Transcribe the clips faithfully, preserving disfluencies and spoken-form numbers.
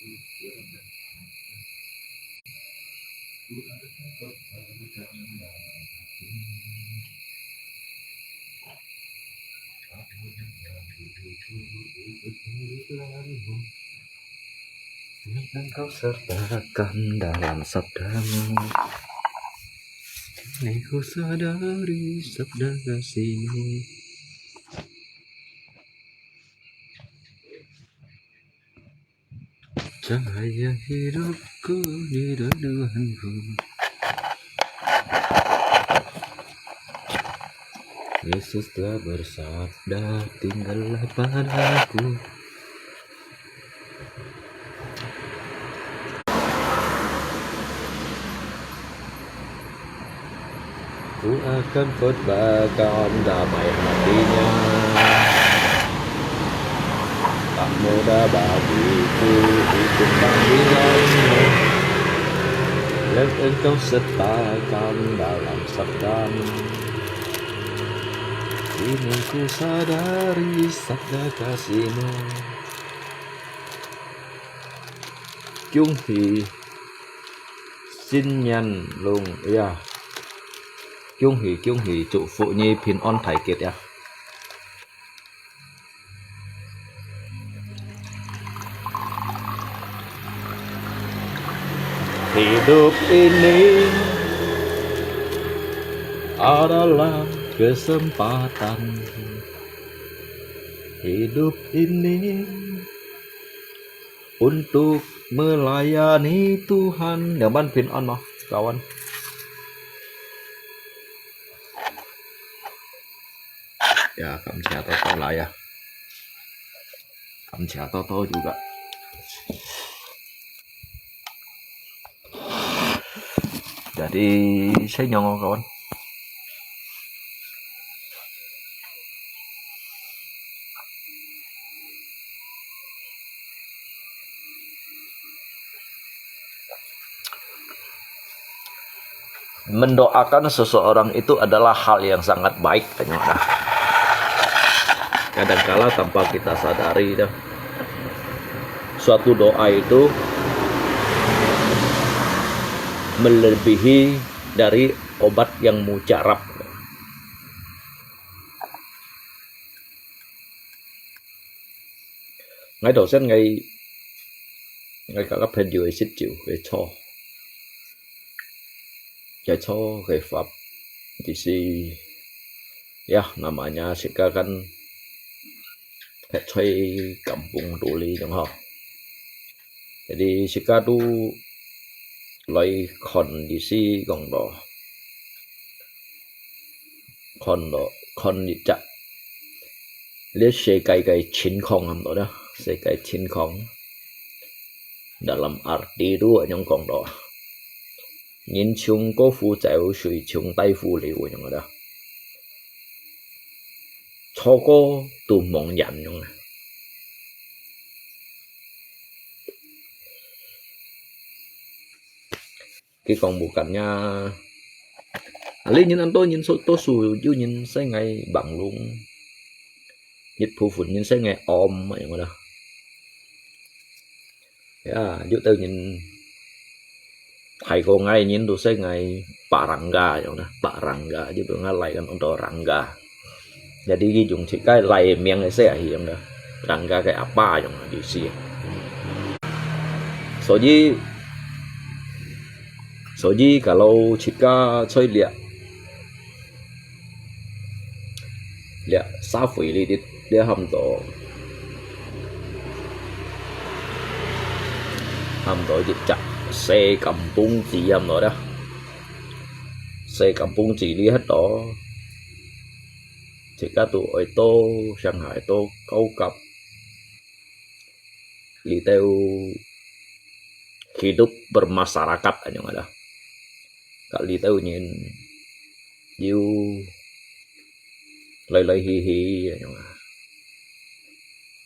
Yang engkau sertakan dalam sabdamu, kini ku sadari sabda kasihmu. Cahaya hidupku di dalam Tuhanku. Yesus telah bersabda, tinggallah padaku. Ku akan khotbahkan damai hatinya. Tak mudah bagiku ikut panggilanmu. Yang engkau sertakan dalam sabdamu. Kini ku sadari sabda kasihmu. 恭喜新年龙呀！恭喜恭喜，祝福你平安大吉呀！Hidup ini adalah kesempatan. Hidup ini untuk melayani Tuhan. Nyaman 平安 mah, kawan. Ya, 感謝多多來啊。感謝多多juga. Jadi, saya nyong kawan. Mendoakan seseorang itu adalah hal yang sangat baik, tanya dah. Kadangkala tanpa kita sadari dah, suatu doa itu melebihi dari obat yang mujarab. Ngai đầu tiên ngai, ngai các朋友去食酒，去坐，去坐，去法，就是，ya, namanya自家kan，pet在kampung tuli 种吼。Jadi自家都來看歷史講到，看到，看一隻，這世界个情況，差不多啦，世界情況。Dalam arti tu，恁樣講到，人窮過苦走，水窮大fully，恁樣个啦。坐過都茫然樣啊。 佢講無間呀。啊，你人恁多人，多數有人細𠊎bang lung，一部分人細𠊎om，樣啦。Ya，有兜人，大過𠊎人都細𠊎barangga，樣啦，barangga，一般𠊎來kan安到rangga。 Jadi佢用自家來名个細阿姨樣个，人家个阿爸樣个意思。所以，所以kalau自家在這，這社會裡，這，這喊做，喊做一隻細kampung仔，喊做啦。細kampung仔裡歇到， 自家都愛到，上下愛到交合，裡肚hidup bermasyarakat，恁樣啦。甲裡肚人有來來去去，恁樣啊。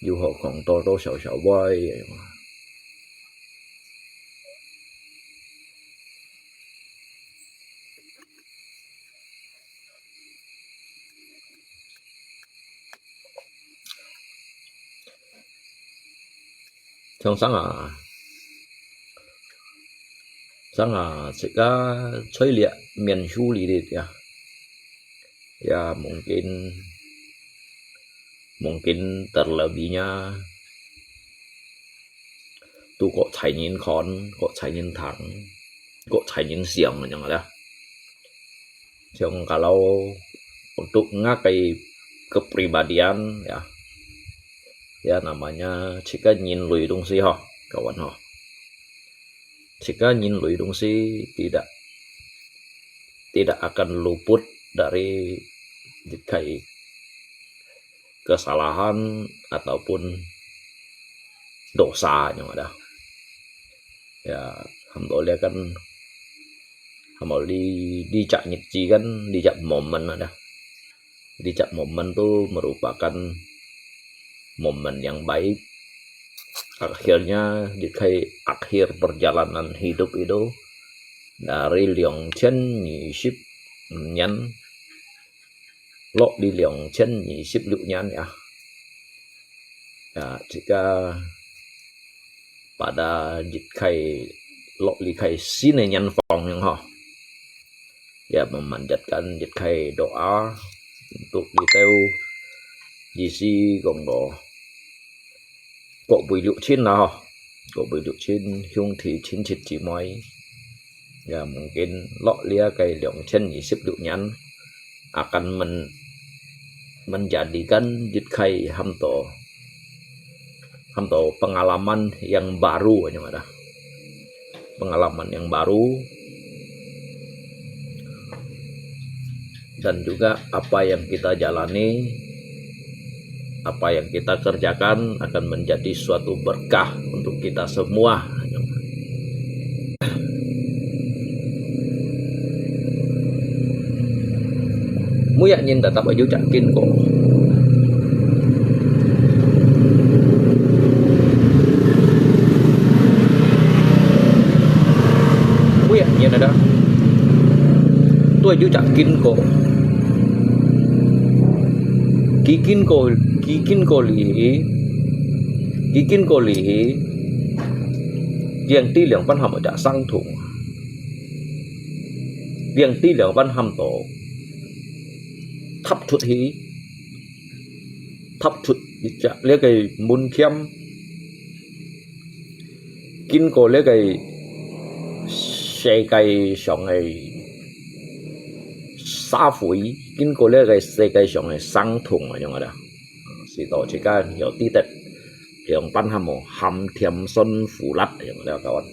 有好講多多少少會，恁樣啊。 像生啊， Tang a, jika在這面書裡頭呀，ya mungkin, mungkin terlebihnya tu各儕人看，各儕人聽，各儕人想恁樣啦。Yang kalau untuk ngagai kepribadian, ya, ya namanya jika人類東西吼，kawan吼。Jika人類東西tidak, tidak akan luput dari jika kesalahan ataupun dosa yang ada. Ya, hamtau lihat kan, hamtau di, di cak nyit kan, di cak momen ada. Di cak momen tu merupakan momen yang baik. Akhirnya, di kai akhir perjalanan hidup itu, dari 兩千二十五年 落 di 兩千二十六年 ya. Ya, jika pada jika 落 di kai sini nyan fong yang ho. Ya, memanjatkan jika doa untuk di teu jisi kong do. Kok bui liu chin lah ho. Kok bui liu chin, hiung thi chin chit chi moi. Ya, mungkin lok lia kai 两千二十六 nyan akan men-, menjadikan jit kai hamto, hamto pengalaman yang baru, nyo ada. Pengalaman yang baru, dan juga apa yang kita jalani, apa yang kita kerjakan akan menjadi suatu berkah untuk kita semua. Muyak nyin tatap aju cakin ko. Muyak nyin ada. Tuai ju cakin ko. Kikin ko, kikin ko li. Kikin ko li. Yang ti liang pan ham dak sang thung. Yang ti liang pan ham to. Thap thut hi. Thap thut. Lia kai mun kiam. Kin ko lia kai sai kai siang ai sa fui. Kin ko lia kai sai kai siang ai sang thung ai yang ada. Si to jika yo ti tet. Yang pan ham mo ham thiam son fulat yang ada kawan.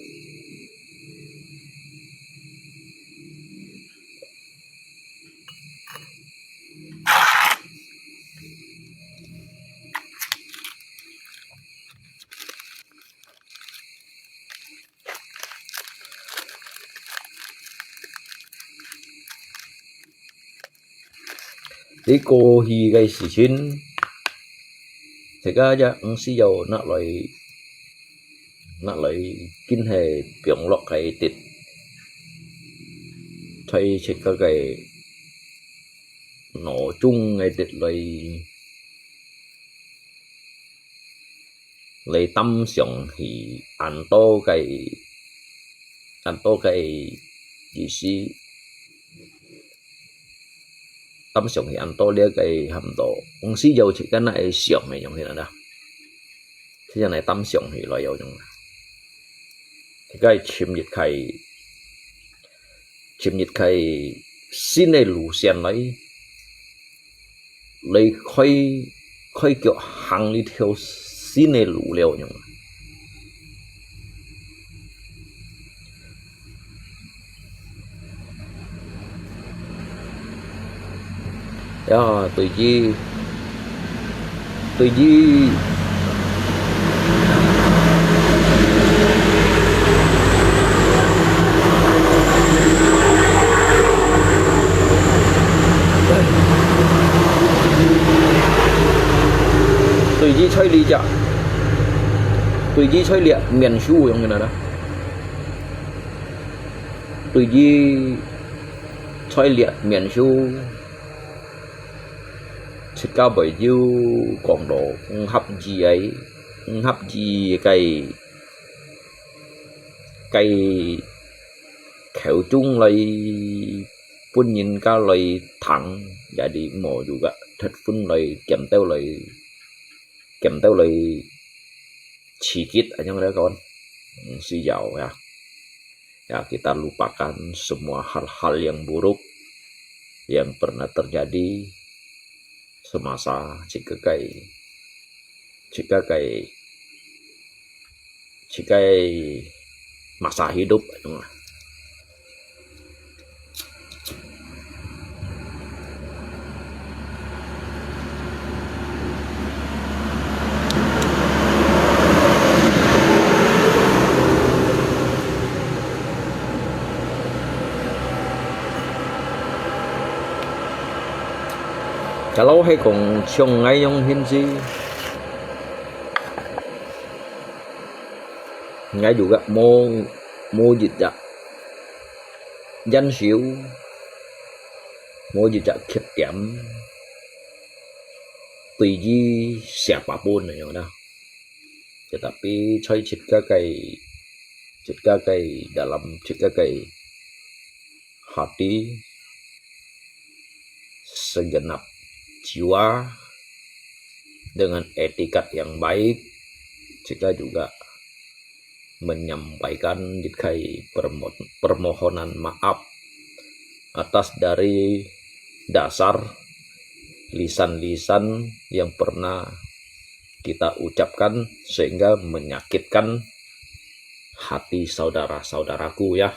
Di ko hi kai si chin. Sika ja ang si yau nak loi, nak loi kin hai piong lok kai tit. Choi chit ka kai no chung kai tit loi. Lei tam siang hi an to kai, an to kai意思。Tam siang hi an to lia kai ham to，毋使有一个那个想个用起来啦。就像来tam siang hi來有用。一个深入开，深入开新个路线来。 你開，開腳行一條新个路了，你知道嗎？呀，對於，對於， 對於在這隻，對於在這面書用个啦。對於在這面書，自家會有講到毋合意个，毋合意个，个口中來分人家來聽，jadi無juga thất分來檢討來檢討來刺激，恁樣來講，嗯，需要ya. Ya, kita lupakan semua hal-hal yang buruk yang pernah terjadi semasa 自家个自家个自家个 masa hidup. 假如係講像𠊎樣形式，𠊎juga無無一隻因素，無一隻缺點，對於siapa pun恁樣啦。Tetapi在自家个自家个dalam自家个hati segenap jiwa dengan etikat yang baik, 自家 juga menyampaikan 一个 permo- permohonan maaf atas dari dasar lisan-lisan yang pernah kita ucapkan sehingga menyakitkan hati saudara-saudaraku ya.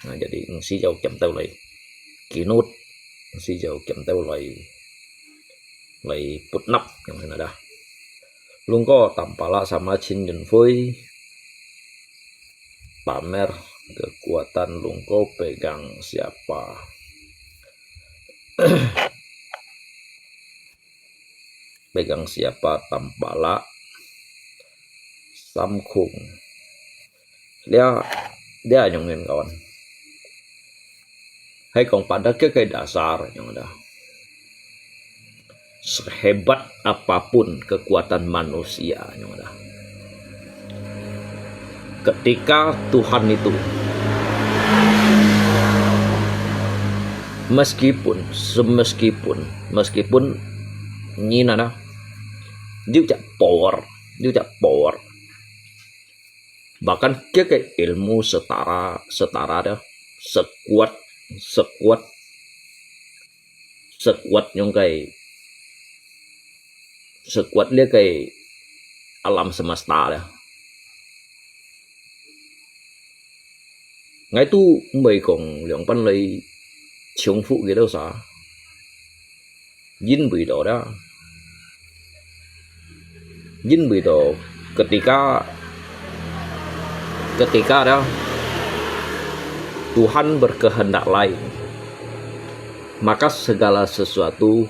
Nah, jadi 毋使有檢討來 kinut, 毋使有檢討來來 putnap 樣形啦。Lungko tampalak sama Chin Yun Fui pamer kekuatan Lungko pegang siapa? Pegang siapa tampalak Samkung. Dia dia 樣形 kawan. Hai kong pada ke ke dasar 樣形啦。Sehebat apapun kekuatan manusia 樣形啦。Ketika Tuhan itu meskipun semeskipun meskipun 人啊，有隻 power，有隻 power。Bahkan 佢个 ilmu setara setara 个，sekuat sekuat sekuat 樣个，sekuat 這个 alam semesta 个。 𠊎都毋會講兩半來重複幾多儕，因為到了，因為到 ketika ketika 了，Tuhan berkehendak lain, maka segala sesuatu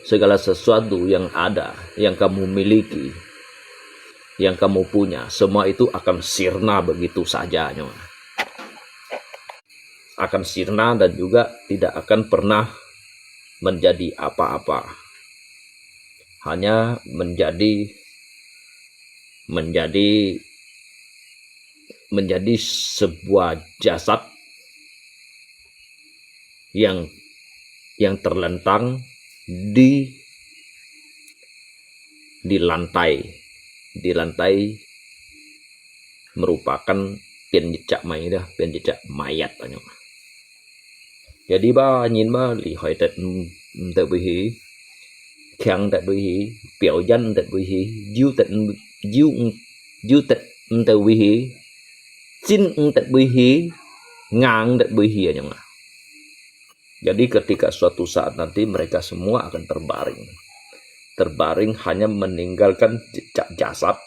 segala sesuatu yang ada, yang kamu miliki, yang kamu punya, semua itu akan sirna begitu saja, nyo. Akan sirna dan juga tidak akan pernah menjadi apa-apa. Hanya menjadi menjadi menjadi sebuah jasad yang yang terlentang di di lantai, di lantai merupakan 變一隻mayat，變一隻mayat 恁樣。Jadi 吧，人吧，厲害得毋毋得會去，強得會去，表演得會去，有得有有得毋得會去，真毋得會去，硬得會去恁樣啊。Jadi ketika suatu saat nanti mereka semua akan terbaring. Terbaring hanya meninggalkan jejak jasad,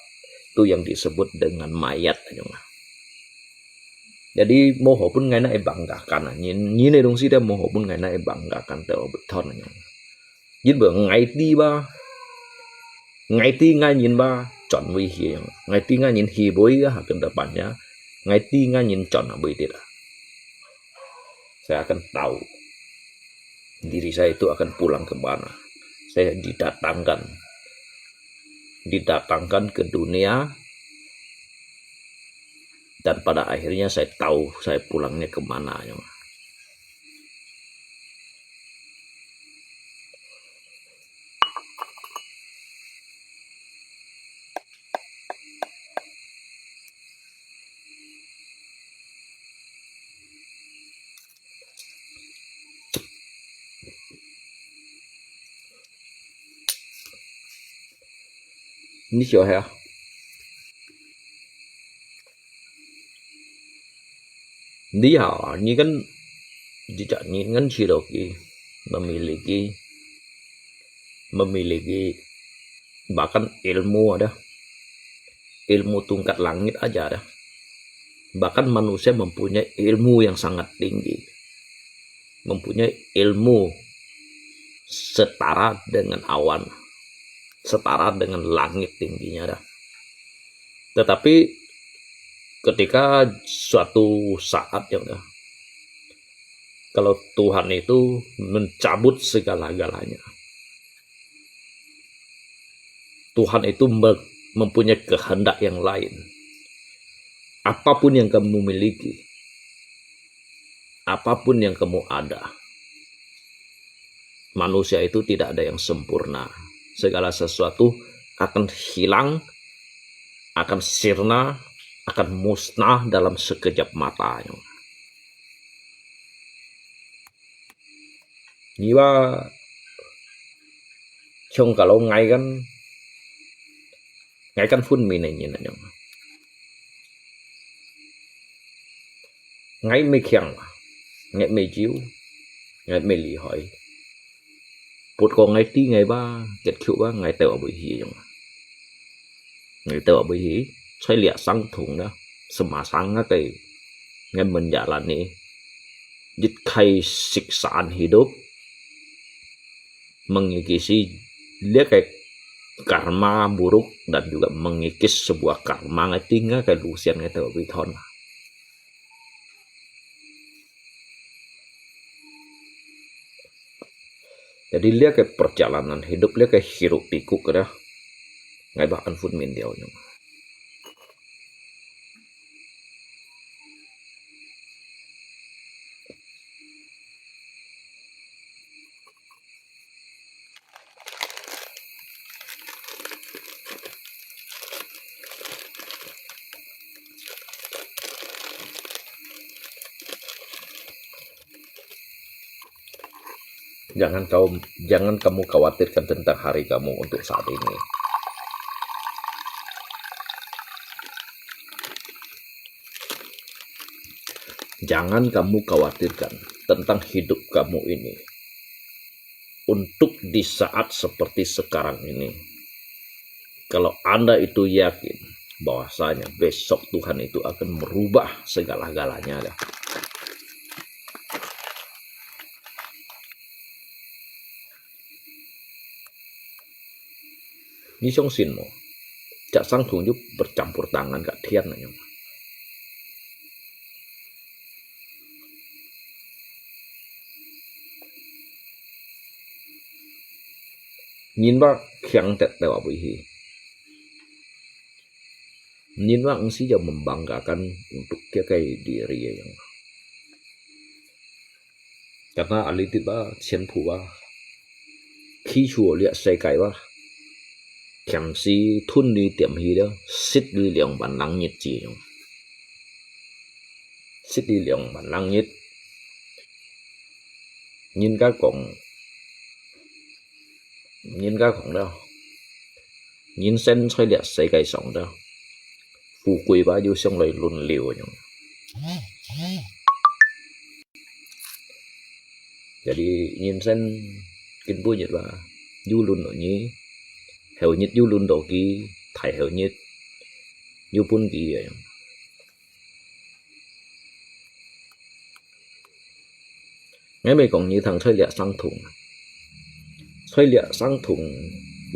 itu yang disebut dengan mayat. Jadi 無好分𠊎拿去banggakan啊，人人个東西都無好分𠊎拿去banggakan，都有不同个。因為𠊎知吧，𠊎知𠊎人吧，轉會去，𠊎知𠊎人去會啊，跟depannya，𠊎知𠊎人轉啊會得啊。Saya akan tahu diri saya itu akan pulang ke mana. Saya didatangkan, didatangkan ke dunia, Dan pada akhirnya saya tahu saya pulangnya ke mana, ya. 你笑啥？你好，你kan, jika你kan si Rocky memiliki, memiliki bahkan ilmu ada, ilmu tungkat langit aja ada. Bahkan manusia mempunyai ilmu yang sangat tinggi, mempunyai ilmu setara dengan awan, setara dengan langit tingginya ada. Tetapi ketika suatu saat, ya, kalau Tuhan itu mencabut segala-galanya, Tuhan itu me-, mempunyai kehendak yang lain. Apapun yang kamu miliki, apapun yang kamu ada, manusia itu tidak ada yang sempurna. Segala sesuatu akan hilang, akan sirna, akan musnah dalam sekejap mata. Ngiwa, chong kalau ngai kan, ngai kan phun min ne nyin anyong. Ngai me khiang, ngai me jiu, ngai me lihoi. Put ko ngai ti ngai ba, ket khiu ba, ngai teo abui hi anyong. Ngai teo abui hi, choi lia sang thung da, sema sang ngai kai, ngai menjalan ni. Jit khai siksaan hidup, mengikisi liak ke karma buruk dan juga mengikis sebuah karma ngai tinggal ke lusian ngai teo abui thon. Jadi liak ke perjalanan hidup, liak ke hiruk pikuk kada, ngai bah an phun min diau nyong. Jangan kau, jangan kamu khawatirkan tentang hari kamu untuk saat ini. Jangan kamu khawatirkan tentang hidup kamu ini. Untuk di saat seperti sekarang ini, kalau Anda itu yakin bahwasanya besok Tuhan itu akan merubah segala-galanya, dah. Ni 相信無？Cak sang thung yu bercampur tangan kak thian anyong. Nyin ba khiang tet teo abui hi. Nyin ba ngsi jau membanggakan untuk kia kai diri anyong. Karena ali tit ba, sian phu ba, khi chua liak sai kai ba, thiam si thun li tiam hi da, sit li liang ban lang nyit ji nyong. Sit li liang ban lang nyit. Nyin ka kong, nyin ka kong da. Nyin sen sai liak sai kai song da. Phu kui ba yu siang lai lun liu nyong. Jadi, nyin sen kin pu nyit ba, yu lun do nyi, heu nyit yu lun do ki, thai heu nyit, yu pun ki ya. Ngai mei kong nyi thang choi liak sang thung. Choi liak sang thung,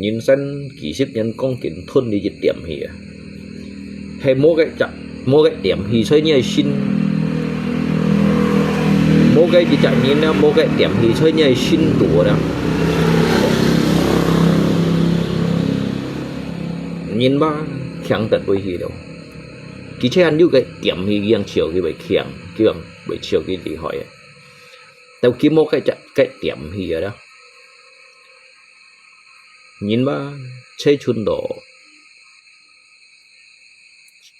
nyin sen ki sip nyan kong kin thun li jit tiam hi ya. Hai mo kai chak, mo kai tiam hi choi nyai sin. Mo kai jit chak nyin na, mo kai tiam hi choi nyai sin tua na. Nyin ba, khiang tet bui hi liu. 佢這下有个點去，佢樣笑佢會強，佢樣會笑佢厲害个。到佢無个隻个點去个啦，人嘛，切伸到，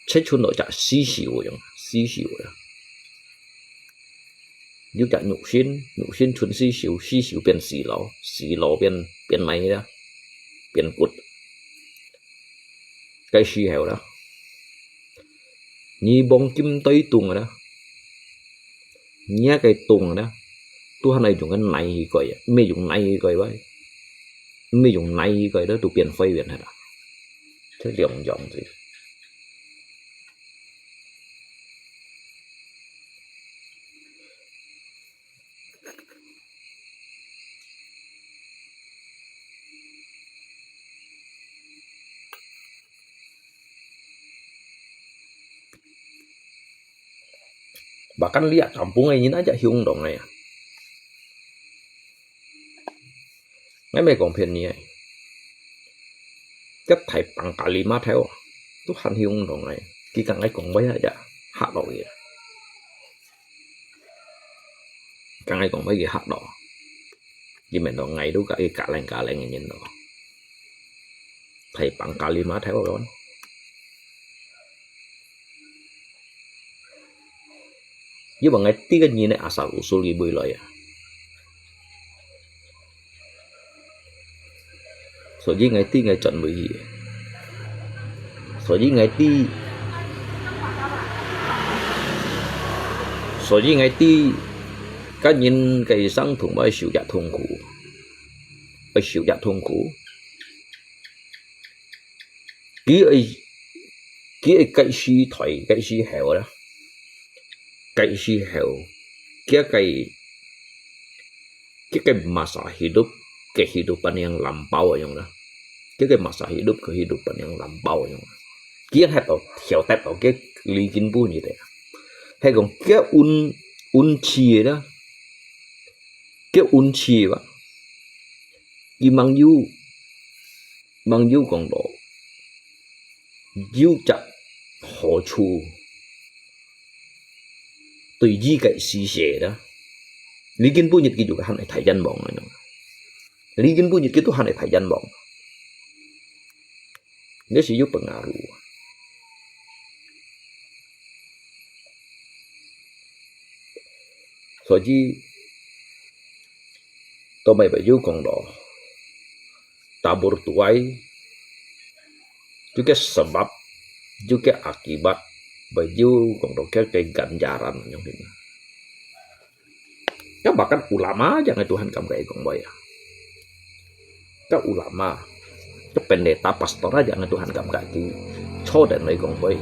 切伸到隻死手樣，死手啦。有隻肉身，肉身伸死手，死手變死路，死路變，變泥啦，變骨。該時候啦，你黃金對等个啦，你个等个啦，都還愛用个泥去改啊，毋係用泥去改哇，毋係用泥去改，都變灰變个啦，這兩樣子。 Bahkan liak kampung ai nyin aja hiung dong ai. Ngai mai kong phian ni ai. Kep thai pang kali ma thai o. Tu han hiung dong ai. Ki kang ai kong bai aja. Hak lo ye. Kang ai kong bai ki hak lo. Ki men dong ngai tu ka i ka leng ka leng nyin lo. Thai pang kali ma thai o yon. Yua bang ngai ti ka nyi ne asal usul ki bui loi ya. So yi ngai ti ngai chan bui yi. So yi ngai ti. So yi ngai ti ka nyin ka i sang thung bai siu ya thung khu. Bai siu ya thung khu. Ki ai, ki ai kai si thoi, kai si heo la. Kai si heo. Kia kai, kia kai masa hidup, kai hidup pan yang lampau yang la. Kia kai masa hidup, kai hidup pan yang lampau yang la. Kia hai tau, hiao tet tau, kia li kin bu ni te. Hai kong kia un, un chi la. Kia un chi ba. Ki mang yu, mang yu kong lo. Yu chak ho chu. Tui yi kai si se la. Li kin bu ni ki yu ka han ai thai yan bong ai nong. Li kin bu ni ki tu han ai thai yan bong. Ni si yu pengaruh. So yi, to mai bai yu kong lo. Tabur tuai. Juga sebab, juga akibat, bai yu kong lo kia kai ganjaran yang ini. Ka bahkan ulama aja ngai Tuhan kam kai kong bai ya. Ka ulama, ka pendeta pastor aja ngai Tuhan kam kai ki. Cho dan lai kong bai.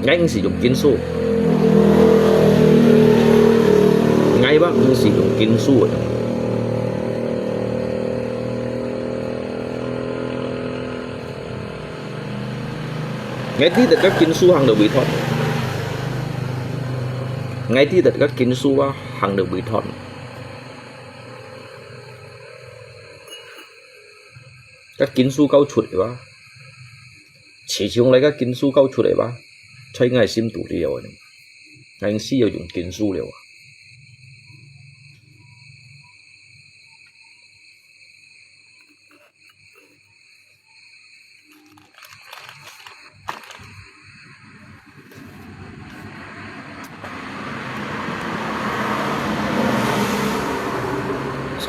Ngai si yung kinsu. Ngai ba si yung kinsu. Ngai ti tet ka kinsu hang de wi thon. Ngai ti tet ka kinsu a hang de wi thon. Ka kinsu kau chut ba. Chi chung lai ka kinsu kau chut ba. Chai ngai sim tu liao. Ngai si yo yung kinsu liao.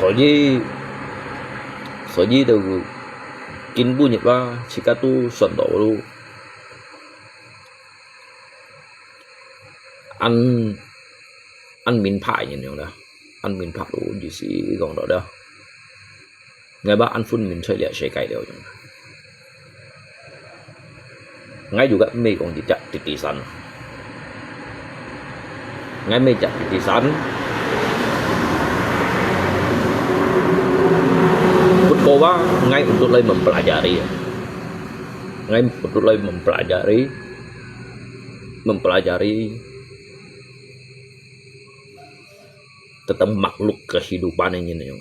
So yi, so yi tu kin bu ni ba, chika tu son do lu. An, an min pha yin yong da. An min pha lu yi si gong do da. Ngai ba an phun min choi lia shai kai liao yong. Ngai yu ka mei gong yi jak ti ti san. Ngai mei jak ti ti san. Put ko ba ngai untuk lai mempelajari. Ngai untuk lai mempelajari. Mempelajari tentang makhluk kehidupan ini nih.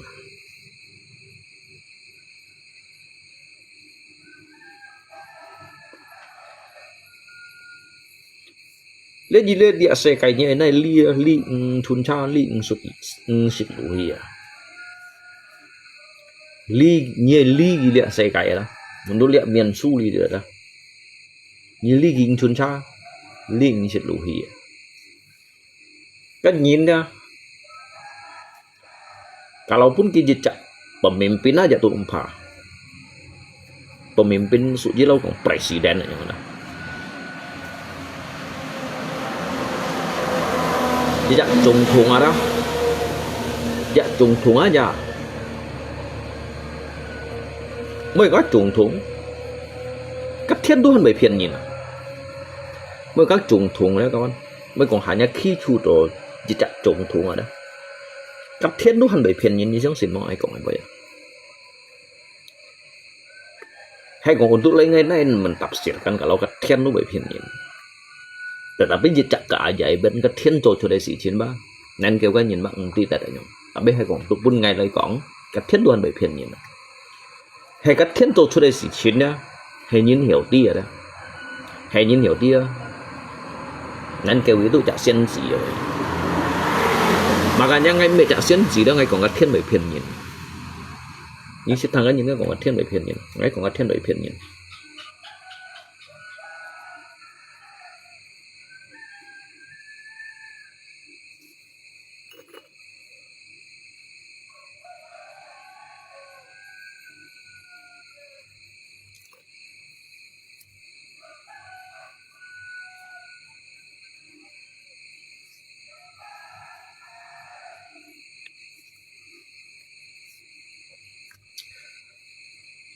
這，這，這，這世界你係哪裡，哪裡，嗯，春茶，哪裡，嗯，食，嗯，食落去啊？哪，你係哪裡這世界啦？你都這面書裡个啦。你哪裡，嗯，春茶，哪裡，嗯，食落去啊？該人呢？ Kalau pun佢一隻pemimpin aja都毋怕。Pemimpin屬於老講president樣啦。一隻總統啊啦，一隻總統aja。每個總統，該天都還會騙人啊。每個總統咧，講，每講還要起初到一隻總統啊啦。 該天都還會騙人，你相信無？𠊎講个話啊。係講untuk lain-lain mentafsirkan kalau該天都會騙人。Tetapi一隻keajaiban該天做出來事情吧，恁久个人嘛毋知得樣。Tapi係講，對分𠊎來講，該天都還會騙人。 係該天做出來事情呢，係人曉知个啦，係人曉知啊。恁久佢都隻先知哦。Makanya𠊎毋係隻先知啦，𠊎講該天會騙人。你識聽个人，𠊎講該天會騙人，𠊎講該天會騙人。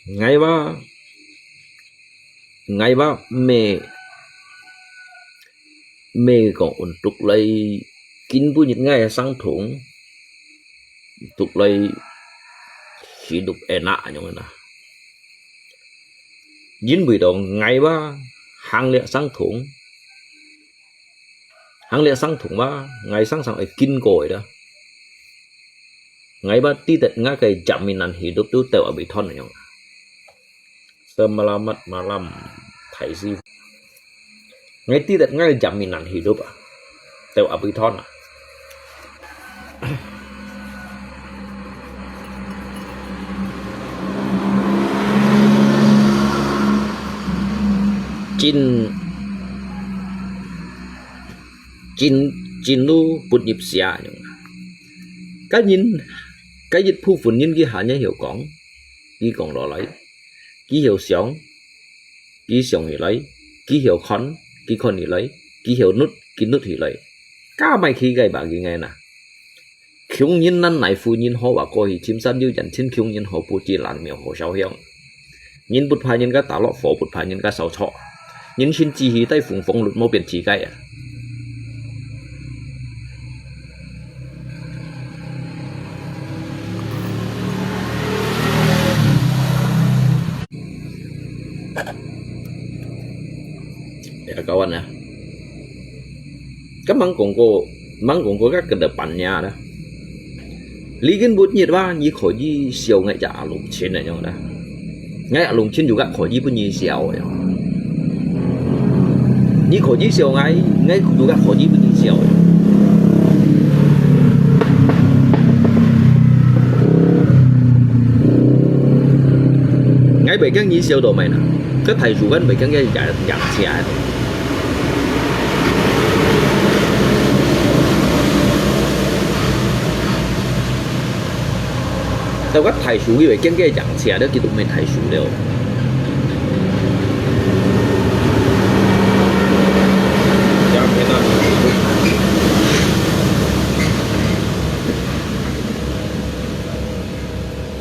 𠊎話，𠊎話毋係，毋係講untuk來今晡日𠊎个生同，untuk來hidup enak樣啦。因為到𠊎話行這生同， 行這生同話，𠊎生生會經過个啦。𠊎話知得𠊎个jaminan hidup都到abis thon樣。Selamat malam，大師傅。𠊎知得𠊎个jaminan hidup啊，到abis thon啊。 真，真，真如不入邪樣。該人，該一部分人佢還曉講，佢講落來，佢曉想，佢想起來，佢曉看，佢看起來，佢曉搦，佢搦起來。該麼个佢个把佢个呐？ 窮人難耐富人好啊，過去深山有緣，真窮人好布施，爛廟好燒香。人不怕人家打落火，不怕人家燒錯。人生只係帶風風，路無變自家啊。 Ya kawan ya. Kan mang kong ko, mang kong ko ka ke depannya dah. Ligin but nyit wa, nyi kho yi siau ngai ja alung chin na nyong dah. Ngai alung chin juga kho yi bu nyi siau ya. Nyi kho yi siau ngai, ngai juga kho yi bu nyi siau ya. Ngai bai kang nyi siau do mai na. Ka thai su kan bai kang ya yang sia. Tao ka thai su yi bai kang ya yang sia, da ki tu mai thai su liao.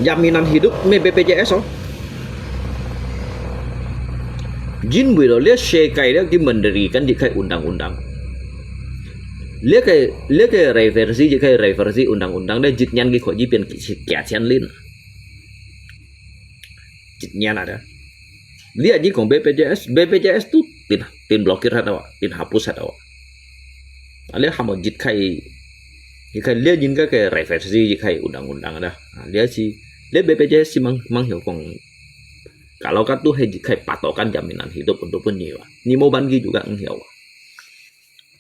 Jaminan hidup me B P J S oh. Jin bui lo le she kai le ki menderi kan di kai undang-undang. Le kai, le kai reversi di kai reversi undang-undang le jit nyan ki kho ji pian ki, ki, kia chian lin. Jit nyan ada. Lia ji kong B P J S, B P J S tu tin, tin blokir hatawa, tin hapus hatawa. Ale hamo jit kai, jit kai lia jin ka ke reversi jit kai undang-undang ada. Lia si, lia B P J S si mang, mang hiu kong. Kalau ka tu he jit kai patokan jaminan hidup untuk penyewa. Ni mo ban ki juga ang hiu.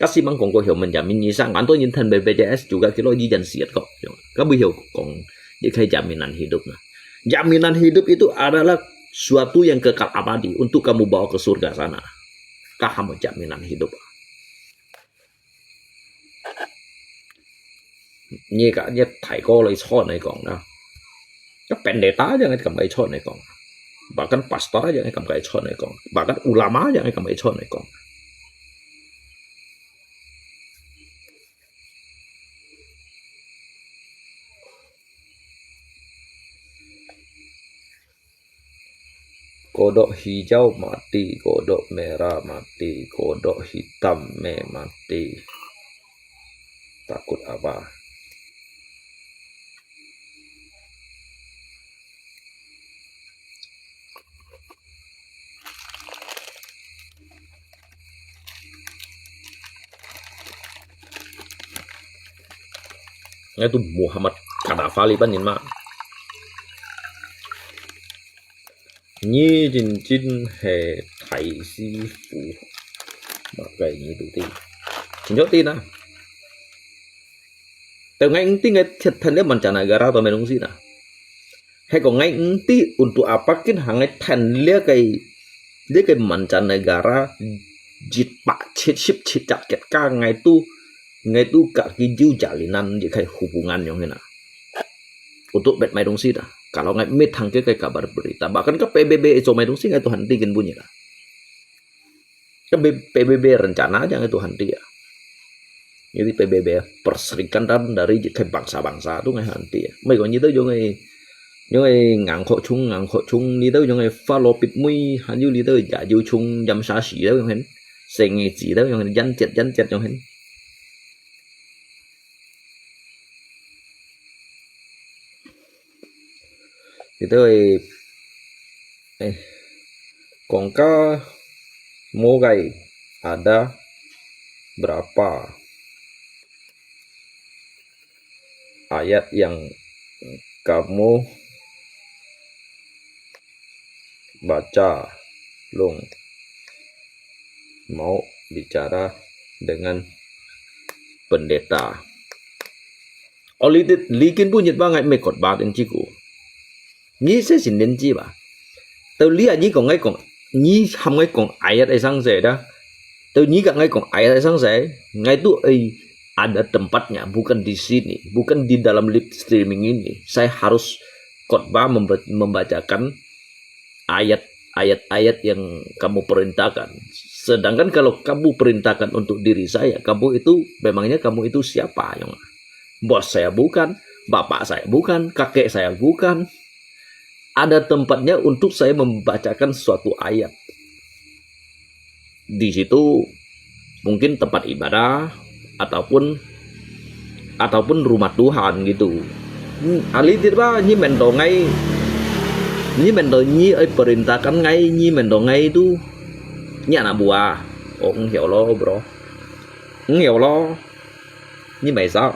Kasi mang kong ko hiyo menjamin, ni sa ngan to nyin than B P J S juga kilo di jan siat ko. Kabu hiyo kong, di kay jaminan hidup na. Jaminan hidup itu adalah suatu yang kekal abadi untuk kamu bawa ke surga sana. Kamu jaminan hidup. Nyi ka, nyi thai ko lai chon ai kong na. Ka pendeta jang ai kam kai chon ai kong. Bahkan pastor jang ai kam kai chon ai kong. Bahkan ulama jang ai kam kai chon ai kong. Kodok hijau mati, kodok merah mati, kodok hitam me mati. Takut apa? Ngai tu Muhammad Kadafali pan nyin ma. Nyi jin jin he Thai sifu. Makai nyi tu ti. Chin cho ti na. Teu ngai eng ti ngai thiat than le mancanegara to mai dong si na. Hai ko ngai eng ti untuk apa kin ha ngai than le kai, le kai mancanegara jit pa chit sip chit chat ket ka ngai tu, ngai tu ka ki jiu jalinan je kai hubungan yong hena. Untuk bet mai dong si ta. Kalau ngai met thang ke kai kabar berita. Bahkan ka P B B itu mai dong si ngai tu hanti kin bunyi ta. Ka P B B rencana aja ngai tu hanti ya. Jadi P B B perserikatan dari je kai bangsa-bangsa tu ngai hanti ya. Mai ko nyi tu yong ngai, yong ngai ngang kho chung, ngang kho chung, nyi tu yong ngai fa lo pit mui, han yu nyi tu ya yu chung, yam sa si tu yong hen. Seng ngai ji tu yong hen, yan jet, yan jet yong hen. Itu eh, eh, kongka mogai ada berapa ayat yang kamu baca long mau bicara dengan pendeta. Oli dit likin bu nyit ba ngai mekot ba tin chiku. Nyi se sin den chi ba. Teu li a nyi kong ngai kong, nyi ham ngai kong ayat ai sang se da. Teu nyi ka ngai kong ayat ai sang se, ngai tu ai ada tempatnya, bukan di sini, bukan di dalam live streaming ini. Saya harus khotbah memba-, membacakan ayat, ayat-ayat yang kamu perintahkan. Sedangkan kalau kamu perintahkan untuk diri saya, kamu itu, memangnya kamu itu siapa, yong? Bos saya bukan, bapak saya bukan, kakek saya bukan. Ada tempatnya untuk saya membacakan suatu ayat. Di situ mungkin tempat ibadah ataupun, ataupun rumah Tuhan gitu. Hmm, ali dit ba nyi mendo ngai, nyi mendo nyi ai perintahkan ngai, nyi mendo ngai tu nyi anak buah. Oh, eng hiau lo, bro. Eng hiau lo. Nyi mai sa.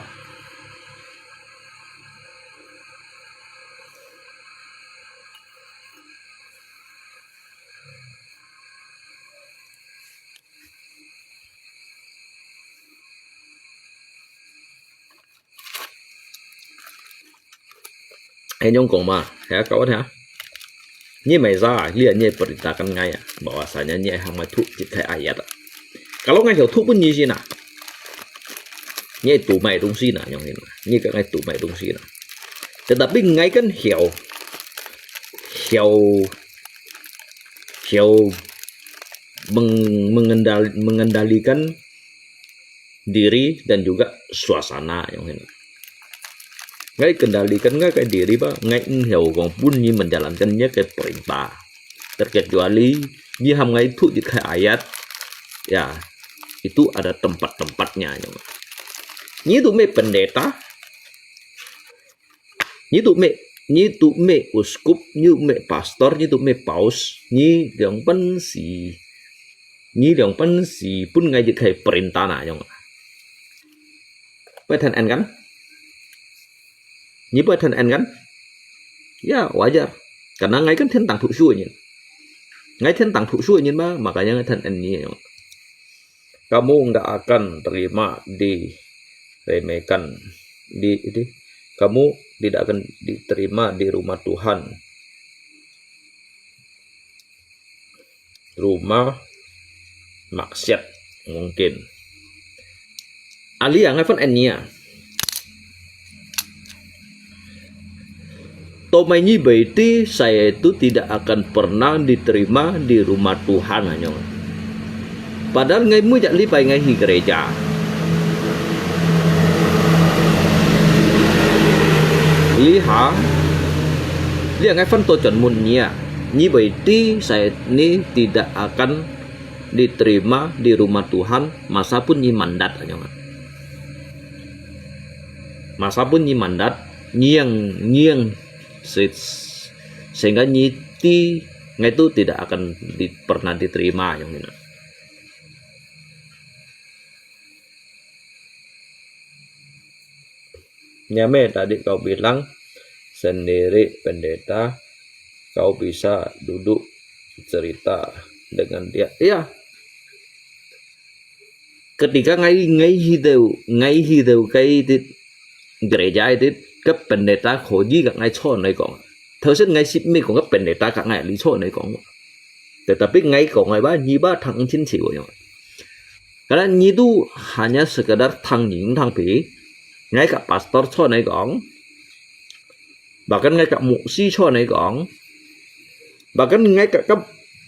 Hai nyong kong ma, hai kau ha. Nyi mai sa, li nyi perintahkan ngai ya, bahwasanya nyi ham ngai tu jit kai ayat. Kalau ngai hiau tu pun nyi sina. Nyi tu mai dong si na, nyong hin. Nyi ka ngai tu mai dong si na. Tetapi ngai kan hiau, hiau, hiau meng-, mengendal-, mengendalikan diri dan juga suasana nyong hin. Ngai kendalikan ngai kai diri ba, ngai eng hiau kong pun nyi menjalankan nyi kai perintah. Terkecuali nyi ham ngai tu jit kai ayat, ya, itu ada tempat-tempatnya nyong. Nyi tu me pendeta, nyi tu me, nyi tu me uskup, nyi tu me pastor, nyi tu me paus, nyi liang pen si, nyi liang pen si pun ngai jit kai perintah na nyong. Pai than en kan? Nyi pai than en kan? Ya, wajar. Karena ngai kan than tang thu shu nyin. Ngai than tang thu shu nyin ma, makanya ngai than en nyi. Kamu nggak akan terima diremehkan. Di, di, kamu tidak akan diterima di rumah Tuhan. Rumah maksiat mungkin. Ahli yang ngai phun enia. Tôm mai nyi bai ti, saya itu tidak akan pernah diterima di rumah Tuhan, anyong. Padahal ngai mui jak li pai ngai hi gereja. Liha, lia ngai phun to chon mun nia. Nyi bai ti, saya ini tidak akan diterima di rumah Tuhan, masa pun nyi mandat, anyong. Masa pun nyi mandat, nyi yang, nyi yang se-, sehingga nyi ti, ngai tu tidak akan di-, pernah diterima, anyong ina. Nyame tadi kau bilang sendiri, pendeta, kau bisa duduk cerita dengan dia. Iya. Ketika ngai, ngai hiteu, ngai hiteu kai tit, gereja tit, ke pendeta khoji ka ngai chon nai kong. Thau sen ngai sip mi kong ke pendeta ka ngai li chon nai kong. Tetapi ngai kong ngai ba, nyi ba thang chin chi wo yong. Karena nyi tu hanya sekedar thang nying thang pi, ngai ka pastor chon nai kong. Bahkan ngai ka muksi chon nai kong. Bahkan ngai ka, ka,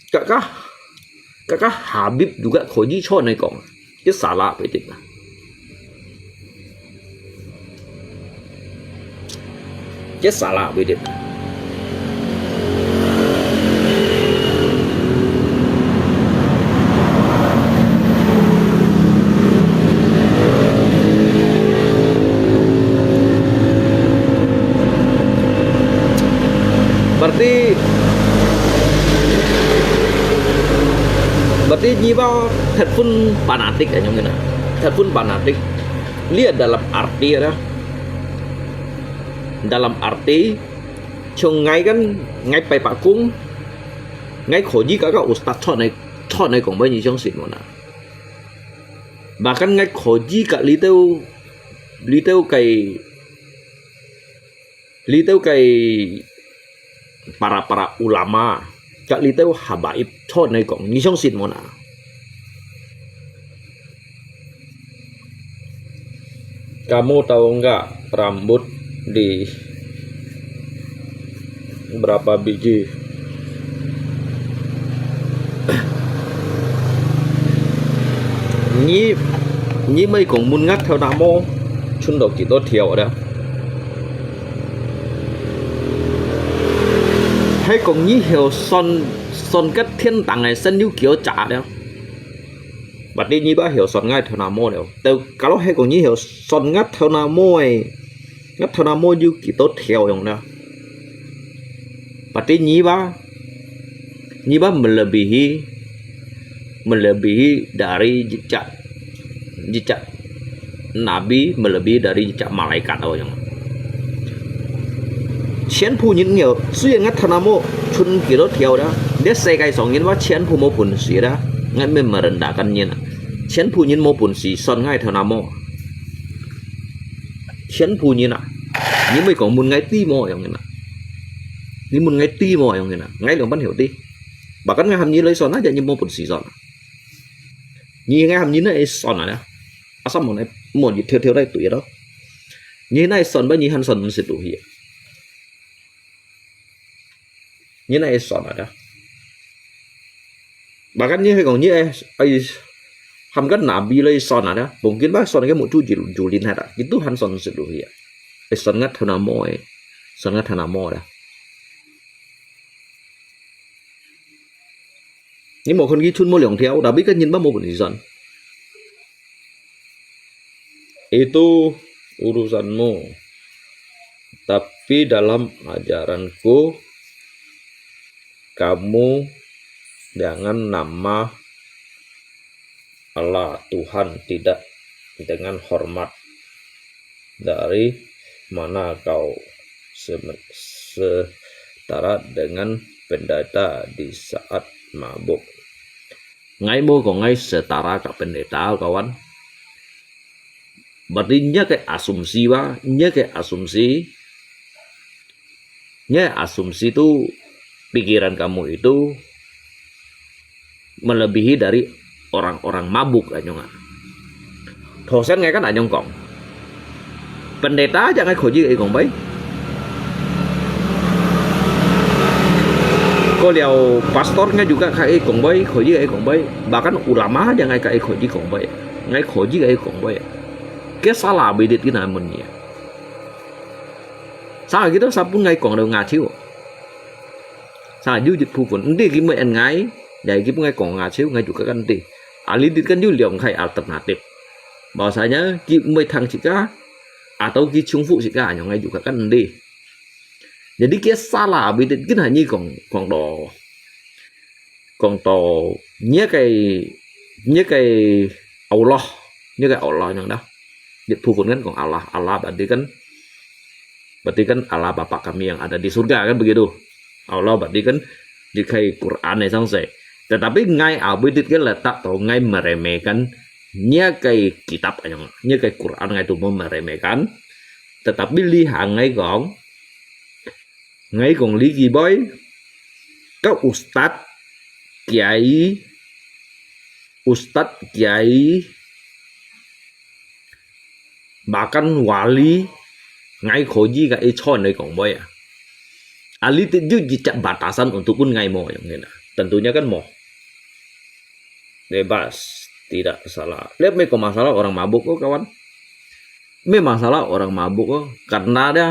ka, ka, ka, ka Habib juga khoji chon nai kong. Ke salah pi tit na. Ke salah pi tit. Berarti, berarti nyi ba headphone fanatik ya, nyong kena. Headphone fanatik. Lihat dalam arti ya. Dalam arti, chong ngai kan, ngai pai pakung, ngai khoji ka ka ustad chon nai, chon nai kong bai nyi chong sit mo na. Bahkan ngai khoji ka liteu, liteu kai, liteu kai para-para ulama, ka liteu habaib chon nai kong, nyi chong sit mo na. Kamu tahu nggak rambut di berapa biji? Nyi, nyi mai kong mun ngat thau namo, chun do kito thiau ada. Hai kong nyi hiau son, son kat thiên đàng ai sen yu kio cha ada. Berarti nyi ba hiau son ngat thau namo leo. Tau kalau hai kong nyi hiau son ngat thau namo ai, ngat thau namo yu kito thiau yong na. Berarti nyi ba, nyi ba melebihi, melebihi dari jejak, jejak Nabi, melebihi dari jejak malaikat awak yong. Sian phu nyin ngiau, suyan ngat thau namo, chun kilo thiau da. Dia sekai song nyin wa sian phu mo pun si da, ngat me merendahkan nyin. Sian phu nyin mo pun si, son ngai thau namo. Sian phu nyin a. Nyi mui kong mun ngai ti mo yong nyin a. Nyi mun ngai ti mo yong nyin a. Ngai long pan hiau ti. Bahkan ngai ham nyi loi son a, ja nyi mo pun si son. Nyi ngai ham nyi na e son a. Asam mo nai, mo nyi thiau thiau nai tui do. Nyi nai son ba nyi han son mun sit tu hi. Nyi nai son ada. Bahkan nyi hai kong nyi ai, ai, ham kan Nabi lai son ada. Mungkin ba son ke mu chu jil, julin hada. Itu han son sit tu hi. Ai son ngat thau namo ai. Son ngat thau namo ada. Nyi mo khon ki chun mo liang thiau, tapi kan nyin ba mo pun si son. Itu urusanmu. Tapi dalam ajaranku, kamu jangan nama Allah Tuhan tidak dengan hormat. Dari mana kau seme-, setara dengan pendeta di saat mabuk? Ngai mo ko ngai setara ka pendeta kawan. Berarti nya ke asumsi ba, nya ke asumsi, nya asumsi tu pikiran kamu itu melebihi dari orang-orang mabuk anyong ah. Thosen ngai kan anyong kong. Pendeta aja ngai khoji ai kong bai. Ko liao pastor ngai juga kai kong bai, khoji ai kong bai. Bahkan ulama aja ngai kai khoji kong bai. Ngai khoji ai kong bai. Ke salah bidit kina mun nia. Sa kita sapun ngai kong do ngachiu. Sa yu jit phu pun. Enti ki mui en ngai, ya ki pun ngai kong ngachiu, ngai juga kan enti. Alidit kan yu liong kai alternatif. Bahwasanya ki mui thang sika, atau ki chungfu sika, anyong ngai juga kan enti. Jadi kia salah bidit kin hanyi kong, kong do. Kong do, nya kai, nya kai Allah, nya kai Allah anyong dah. Jit phu pun kan kong Allah, Allah berarti kan, berarti kan Allah Bapa kami yang ada di surga kan begitu. Allah berarti kan di kai Quran ai sang se. Tetapi ngai abidit kan letak to ngai meremehkan nya kai kitab anyong, nya kai Quran ngai tu mo meremehkan. Tetapi li hang ngai kong, ngai kong li ki boy, ka ustad, kiai, ustad, kiai, bahkan wali, ngai khoji ka i chon ngai kong boy ah. Alidit yu jijak batasan untuk pun ngai mo anyong ina. Tentunya kan mo. Bebas, tidak salah. Lihat meko masalah orang mabuk ko kawan. Memang salah orang mabuk oh. Karena ada,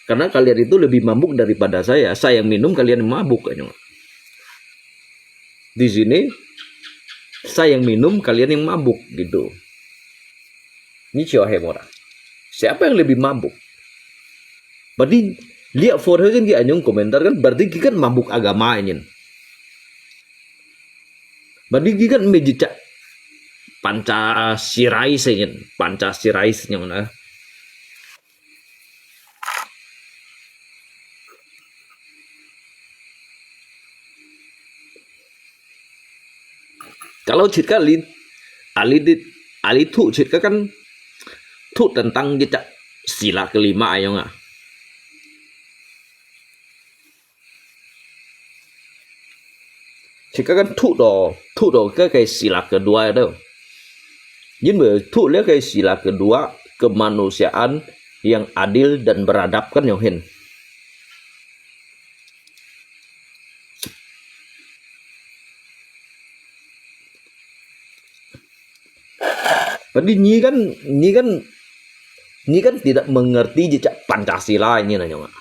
karena kalian itu lebih mabuk daripada saya. Saya yang minum, kalian yang mabuk anyong. Di sini saya yang minum, kalian yang mabuk gitu. Ini siapa yang murah? Siapa yang lebih mabuk? Berarti lihat foto kan dia anyong komentar kan, berarti kita kan mabuk agama ini. Berarti kita kan mejicak Pancasirais ini, Pancasirais ini nah. Kalau cit kali, ali di, ali tu cit kan tu tentang kita sila kelima ayong ah. Cit kan tu do, tu do ke ke sila kedua itu. Jadi tu le ke sila kedua kemanusiaan yang adil dan beradab kan anyong hin. Berarti ni kan, ni kan, ni kan tidak mengerti jejak Pancasila ini anyong ah.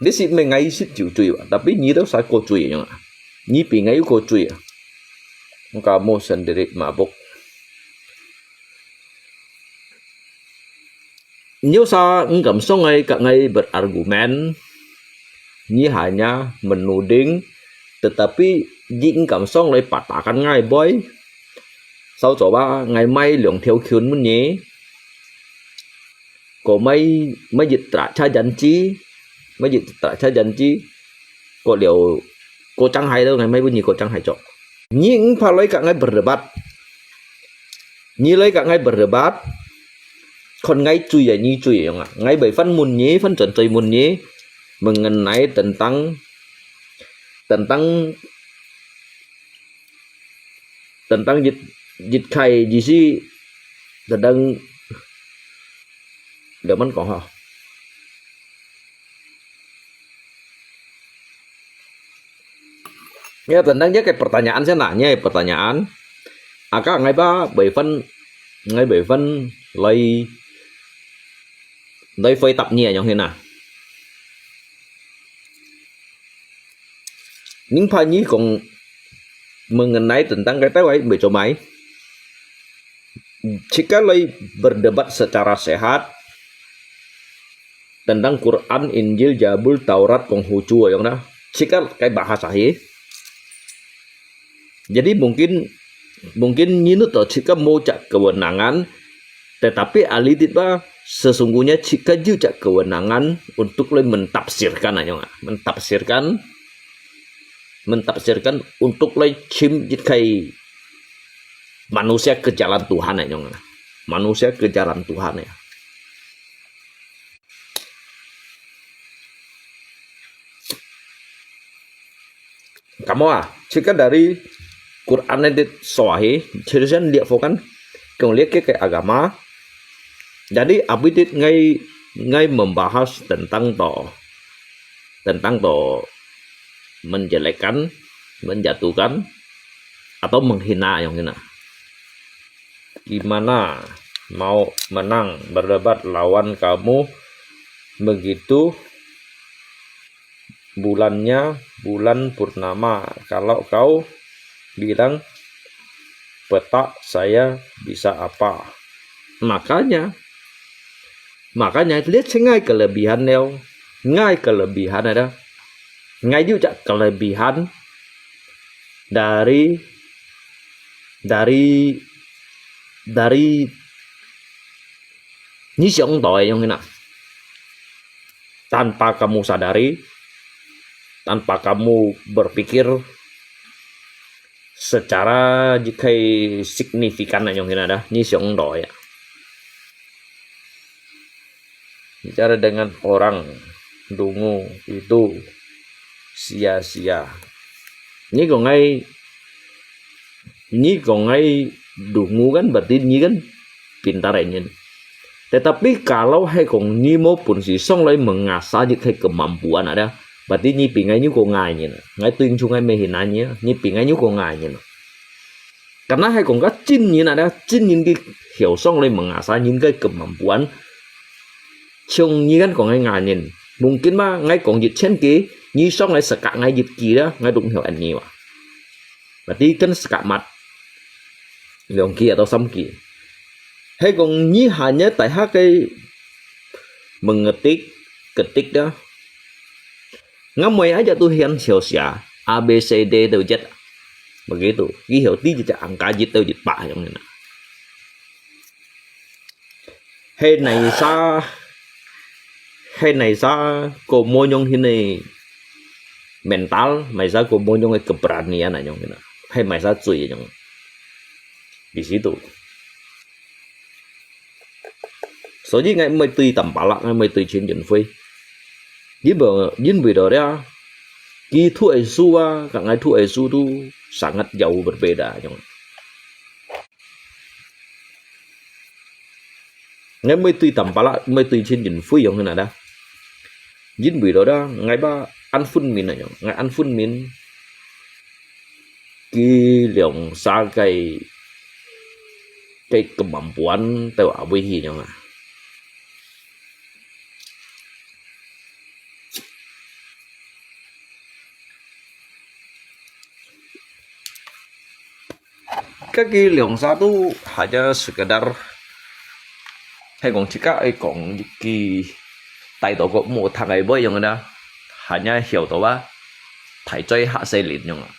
Di si mengai sit ju cui, tapi ni tu sa ko cui anyong ah. Ni pi ngai ko cui ah. Kamu sendiri mabuk. Nyo sa engkam song ngai ka ngai berargumen, ni hanya menuding, tetapi ji engkam song lai patakan ngai boy. Sau coba ngai mai liong theo kiun mun ni. Ko mai, mai jit tra cha jan chi, mai jit tra cha jan chi. Ko liao, ko chang hai tu ngai mai bun ni ko chang hai cok. Ni engpa lai ka ngai berdebat. Ni lai ka ngai berdebat. Kon ngai cui ya, ni cui ya, ngai bai fan mun ni, fan chen cui mun ni. Mengenai tentang, tentang, tentang jit, jit kai jisi, tentang, daman kong ha. Ya, tentang dia ke pertanyaan sana, ni pertanyaan. Aka ngai ba bai fan, ngai bai fan lai, lai fai tap ni anyong hina. Ning pa ni kong mengenai tentang kata wai bai comai. Jika lai berdebat secara sehat, tentang Quran, Injil, Jabul, Taurat, kong hucu ayong dah. Cikal kai bahasa hi. Jadi mungkin, mungkin nginut to cikal mo cak kewenangan, tetapi alidit ba sesungguhnya cikal ju cak kewenangan untuk le mentafsirkan ayong ah, mentafsirkan mentafsirkan untuk 來尋一個 manusia kejaran Tuhan 个樣啊，manusia kejaran Tuhan 个。Kamu ah, jika dari Quran itu sahih, seharusnya lihat kan, kong lihat ke, ke agama. Jadi, abis itu ngai, ngai membahas tentang to, tentang to menjelekkan, menjatuhkan, atau menghina yang hina. Gimana mau menang berdebat lawan kamu begitu bulannya bulan purnama? Kalau kau bilang petak, saya bisa apa? Makanya, makanya, lihat ngai kelebihan liao, ngai kelebihan ada, ngai juga kelebihan dari, dari, dari 你想到个樣个啦。Tanpa kamu sadari, tanpa kamu berpikir secara 可以 signifikan 个样个啦，你想到个。Bicara dengan orang dungu itu sia-sia。你講个，你講个dungu kan berarti你kan pintar个人。Tetapi kalau係講你無本事上來mengasah你个 kemampuan ada，berarti你比𠊎又過矮人，𠊎對你就𠊎menghina你，你比𠊎又過矮人。 Karena係講个真人啊，真人佢曉上來mengasah人个 kemampuan，像你kan講个矮人，mungkin嘛，𠊎講一千句，你上來sekak𠊎一句啦，𠊎都毋曉恁呢哇。Berarti kan sekak mat，兩句atau三句。係講你hanya大學个mengetik，ketik啦， Ngamai aja tu hian 曉寫，A B C D都一，begitu，佢曉知一隻angka一到一百樣个啦。係哪儕，係哪儕个無用个mental，哪儕个無用个 keberanian 啊樣个啦，係哪儕最个樣。Di situ。 所以𠊎毋會對Tampalak，𠊎毋會對陳俊輝。因為，因為到這，佢讀个書啊，佮𠊎讀个書都sangat jauh berbeda，樣。𠊎毋會對Tampalak，毋會對陳俊輝樣个啦。因為到這，𠊎吧，恁分明啊，樣，𠊎恁分明。 佢兩儕个，个kemampuan到哪位去樣啊。Kaki兩儕都hanya sekedar，係講自家愛講一句，大到个無聽个話樣个啦，hanya曉到啊，大嘴嚇細人樣啊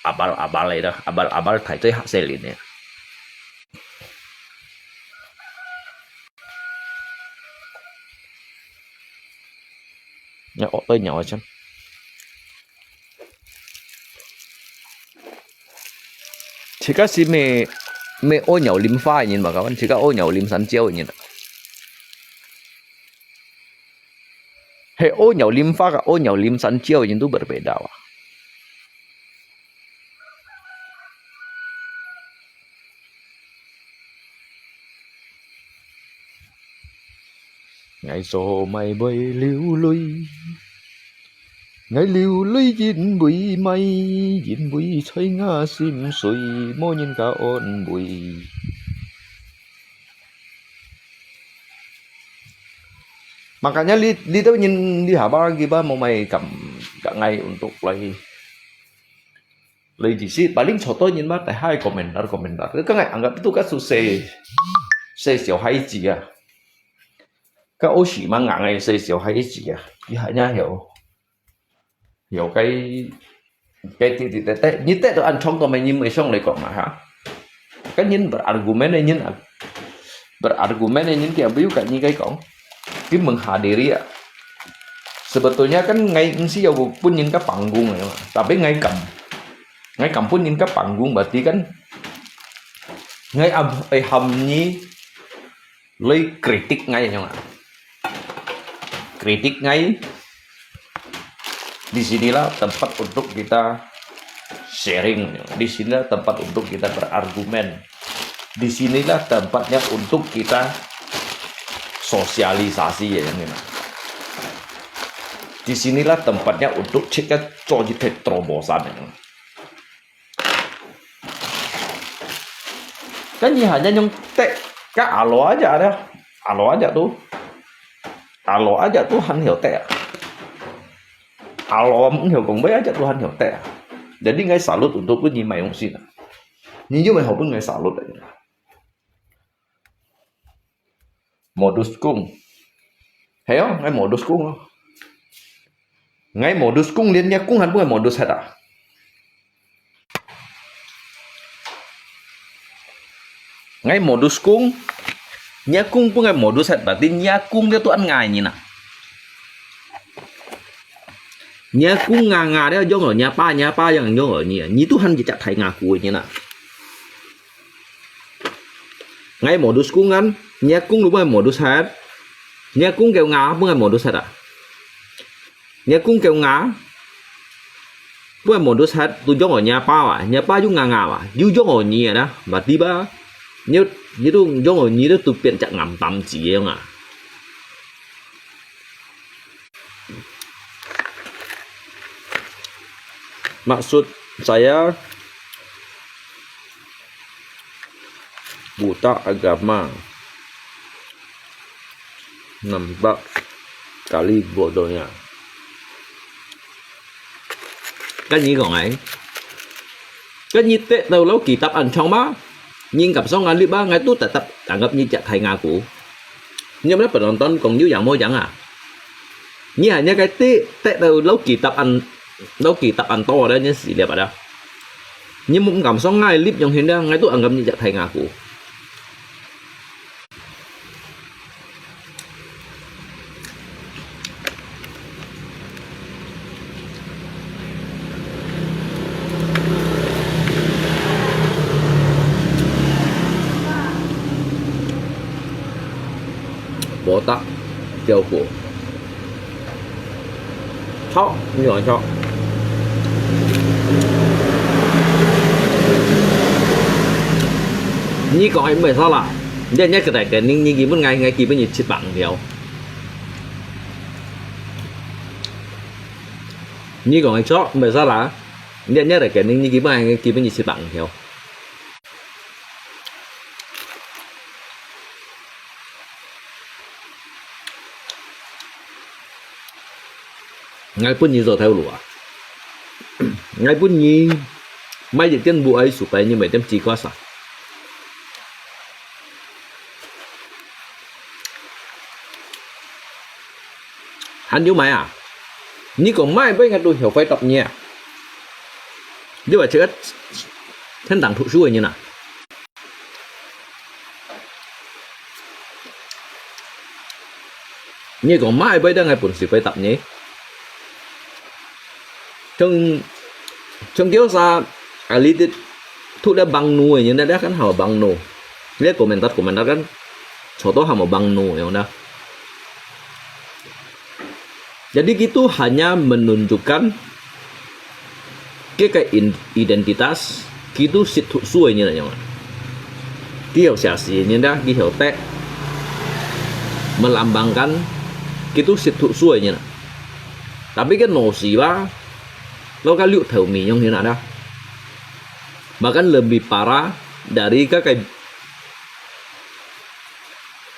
，abal-abal个啦，abal-abal大嘴嚇細人个。你學對鳥啊，真。 自家係咩，咩屙尿淋花个人嘛，kawan，自家屙尿淋山蕉个人啊。係屙尿淋花佮屙尿淋山蕉个人都berbeda啊。Makanya li-, lito nyin di haba kiba mo may kam-, kangay untuk lai. Lai di si, paling choto nyin ma, tay hai komentar, komentar. Kangay anggap itu kaso se, se 小孩子啊。 Ka osi ma ngangai se 小孩子啊，佢hanya有，有个，个滴滴答答，你答到恁長都沒人會上來講啊哈。Ka nyin berargumen nyin啊，berargumen nyin kia biu ka nyi kai kong. Ki menghadiri ah. Sebetulnya kan ngai mesti ya pun nyin ka panggung ya, tapi ngai kam, ngai kam pun nyin ka panggung berarti kan ngai am ai ham ni lei kritik ngai ya. Kritik ngai, di sinilah tempat untuk kita sharing, di sinilah tempat untuk kita berargumen, di sinilah tempatnya untuk kita sosialisasi ya yang ini. Di sinilah tempatnya untuk kita 做一个 terobosan. Kan nyi hanya nyong tek ka alo aja ada. Alo aja tu. Alo aja tu han hio tek. Alo hio kong bai aja tu han hio tek. Jadi ngai salut untuk pun nyi mai yong sin. Nyi yong mai hau pun ngai salut aja. Modus kung. Hei oh, ngai modus kung oh. Ngai modus kung lien nyi kung han pun ngai modus hat ah. Ngai modus kung, nyi kung pun ngai modus hat berarti nyi kung dia tu an ngai nyi na. Nyi kung nga nga dia jong oh, nyi pa nyi pa yang jong oh nyi, nyi tu han jejak thai nga ku nyi na. Ngai modus kung kan, nyi kung lu pun ngai modus hat. Nyi kung keu nga pun ngai modus hat ah. Nyi kung keu nga pun ngai modus hat tu jong oh nyi pa wa, nyi pa yu nga nga wa, yu jong oh nyi ada, berarti ba. Nyi, nyi tu jong oh nyi tu tu pian jak ngam tam ji yong ah. Maksud saya, buta agama nampak kali bodohnya. Kan nyi kong ai, kan nyi tek tau lau kitab an chong ma, nyi ngap song ngan lip ba, ngai tu tetap anggap nyi jak thai nga ku. Nyi mah penonton kong yu yang mo yang ah. Nyi hanya kai tek tek tau lau kitab an, lau kitab an to ada nyi si liap ada. Nyi mo ngap song ngai lip yong hin da, ngai tu anggap nyi jak thai nga ku. Botak, 叫火。 Chok, nyi kong chok. Nyi kong ai mei sa la. Nyi nyi kedai kening nyi kipen ngai ngai kipen nyi chit bang liao. Nyi kong ai chok mei sa la. Nyi nyi kedai kening nyi kipen ngai ngai kipen nyi chit bang liao. Ngai pun nyi zo thau lu ah. Ngai pun nyi mai yek tian bu ai su pai nyi mai tian ji kua sa. Han yu mai ah. Nyi kong mai bai ngai tu hiau fai tap nyi ah. Yu bai chek at 天堂读书 nyi na. Nyi kong mai bai dang ngai pun si bai tap nyi. Chung chung kio sa a li tit thu da bang nu nyi na da kan hau bang nu. Lia komentar komentar kan cho to hau bang nu yong da. Jadi kitu hanya menunjukkan 佢个 identitas, 佢都識讀書个人來樣啊。佢曉寫詩个人啦，佢曉得，melambangkan，佢都識讀書个人啊。Tapi 个腦屎吧，老个六頭尾樣形啊啦，bahkan lebih parah dari 个个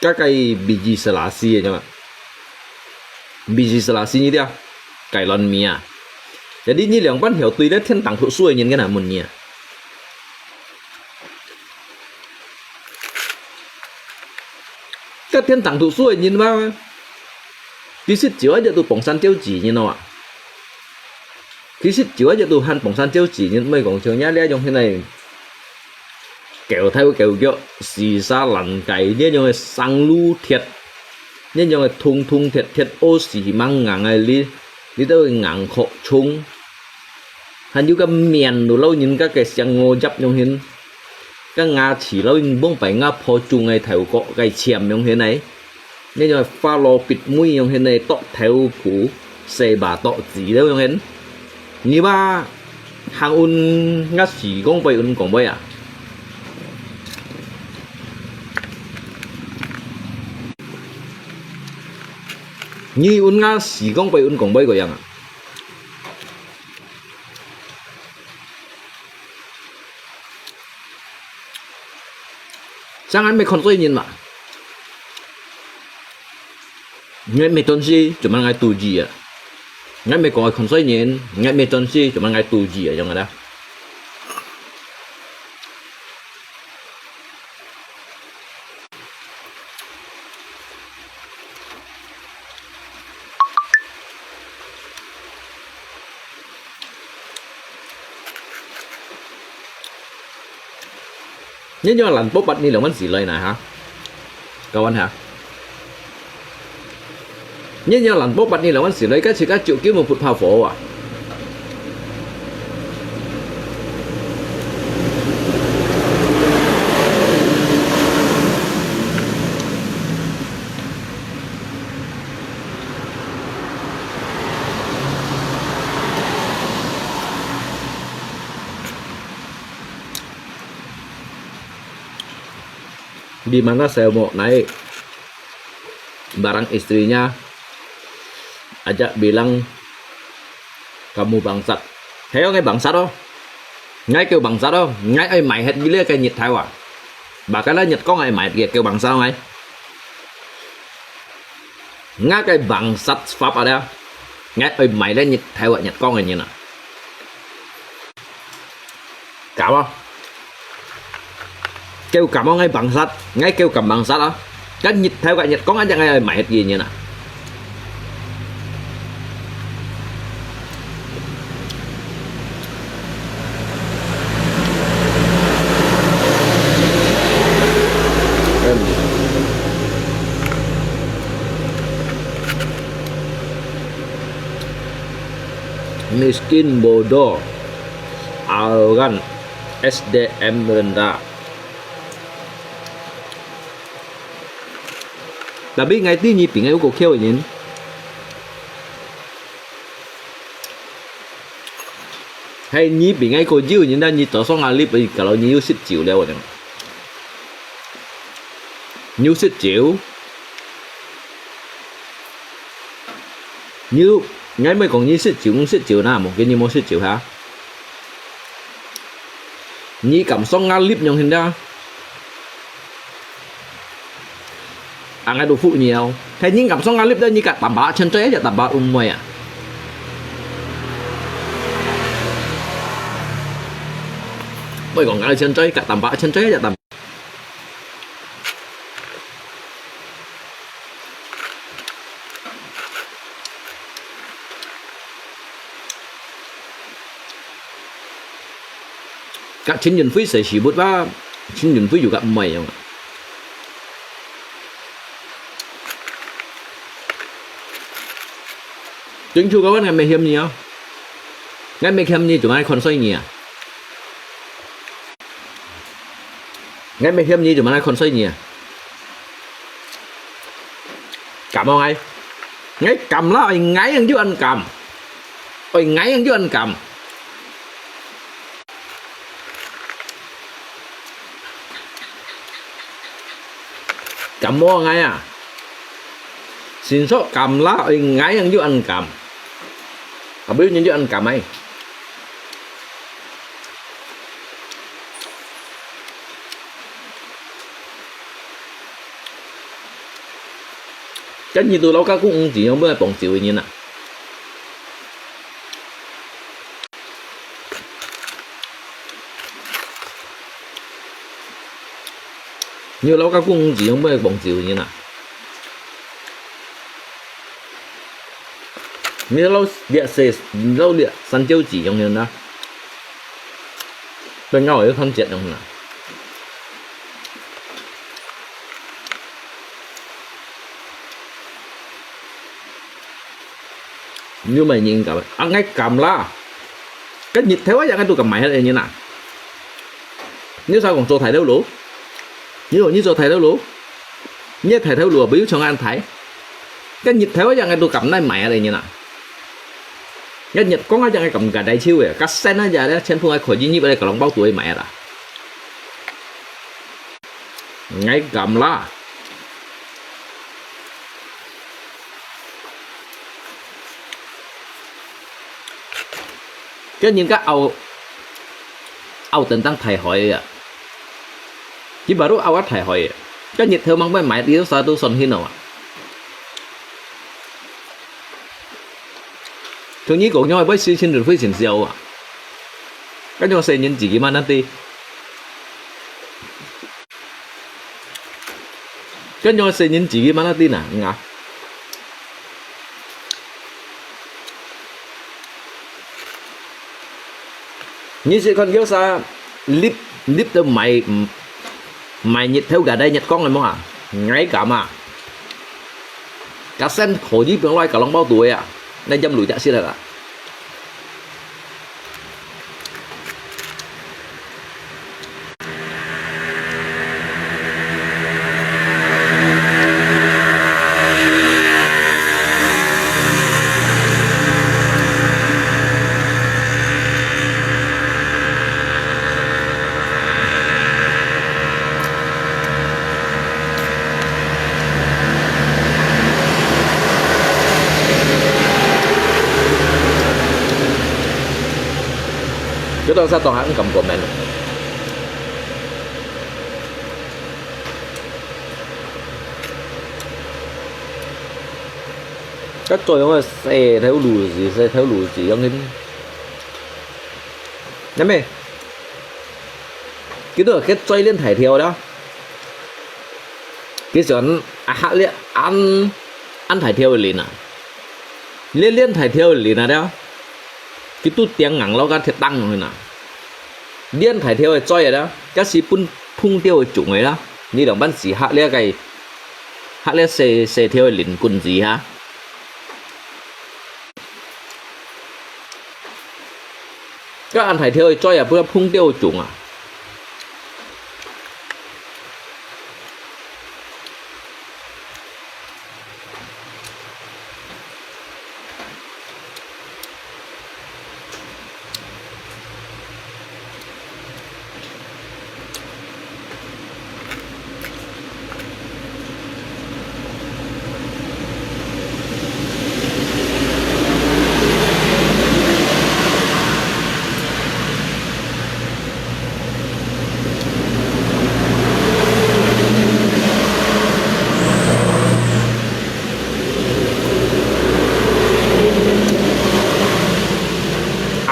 个个 biji selasi个樣啊。Biji selasi你知啊，雞卵米啊。Jadi 你兩半條對咧天堂讀書个人，跟佢問你啊。該天堂讀書个人嘛，其實就係一個幫山照子人咯啊。其實就係一個還幫山照子人，毋係講像人家這種現在狗頭狗腳、死沙爛街這種个生路鐵。恁樣个痛痛㞈㞈屙屎忒猛硬个，這兜硬殼蟲，還有該面都摎人家个相咬接樣形，該牙齒摎人往擺吾婆種个頭殼个籤樣形呢，恁樣花羅必妹樣形呢，剁頭脯，細巴剁子了樣形。你話行運吾時光背運光背啊？ 你運吾時光背運光背个樣啊？像𠊎毋係看衰人嘛。𠊎毋係斷勢，做麼个𠊎肚屎啊？𠊎毋係講看衰人，𠊎毋係斷勢，做麼个𠊎肚屎啊？樣个啦。 你仰懶薄八年兩萬四來哪哈？Kawan哈？你仰懶薄八年兩萬四來，該自家就根本不怕火啊！ Di mana saya mau naik barang istrinya, ajak bilang kamu bangsat. Hay ong ngai bangsat oh. Ngai kêu bangsat oh. Ngai oi mai het gile ke nhiệt thảo à. Bà cái lá nhiệt con ai mai kia kêu bangsat ong ngai. Ngai cái bangsat pháp à. Ngai oi mai le nhiệt thảo à nhiệt con ai nhiệt à. Cảm ơn. Kêu cảm ơn ngai bangsat, ngai kêu cảm bangsat ah. Kan nhiệt thảo kak nhiệt con aja ngai mai het ye nyen ah. Miskin bodoh. Arogan, S D M rendah. Tapi ngai ti nyi pi ngai uko kêu nyin. Hai nyi pi ngai ko jiu nyin da nyi to song alip kalau nyi yu sit jiu leo nyin. Nyi yu sit jiu. Nyi yu, ngai mai kong nyi sit jiu, nyi sit jiu na, mungkin nyi mo sit jiu ha. Nyi kam song nga lip nyong hin da. Ang ai du phu nyiau. Hai nyi kam song nga lip da nyi ka tamba chen choi ya tamba um moi ah. Moi kong nga chen choi ka tamba chen choi ya tamba. Kak Chen Yun Fui sai si but ba, Chen Yun Fui yu kak mai yong. Jeng chu kawan ngai mai hiam nyi ah. Ngai mai hiam nyi chu ngai kon sai nyi ah. Ngai mai hiam nyi chu mana kon sai nyi ah. Kam ong ngai. Ngai kam la, oi ngai ang ju an kam. Oi ngai ang ju an kam. Kam ong ngai ah. Sin sok kam la, oi ngai ang ju an kam. Abui nyi ju an kam ai. Kan nyi tu lau ka kung ung zi yong bơ pong ziu nyi na. Nyi lau ka kung ung zi yong bơ pong ziu nyi na. Nyi lau liak se, lau liak san jiu zi yong nyi na. Bơ ngao yong san jiet yong na. 有麼人敢？啊，𠊎敢啦！該日頭啊，也𠊎都敢買下來人啊！你有啥講做大頭路？你有你做大頭路？你个大頭路啊，不要像恁大。該日頭啊，也𠊎都敢來買下來人啊！該日光啊，也𠊎敢揢大手个，該山啊，也咧，全部𠊎可以入來个籠包肚買啦。 𠊎敢啦！該人家拗，拗等當大海个啊，佢baru拗啊大海个，該日頭吂會買，佢都啥都算hin啊嘛。 同你講，愛使錢就會錢少啊。該種細人自己慢慢地，該種細人自己慢慢地呐，嗯啊。你試看有啥立，立到買，嗯，買日頭个，日光个無啊？𠊎敢啊！ 該山可以放來个籠包肚个啊，來飲滷隻食个啦。 佢當時當下毋敢講咩。該做樣个細頭路子，細頭路子樣个。 那麼，佢都係最練大條啦。佢想啊，下咧恁，恁大條个練啊，練，練大條个練啊了，佢都釘硬摎个鐵釘去呐。練大條个嘴啊了，假使分碰到个中个啦，你兩班時下咧个，下咧細，細條个練棍子哈。 該恁大條个嘴啊，不要碰到中啊！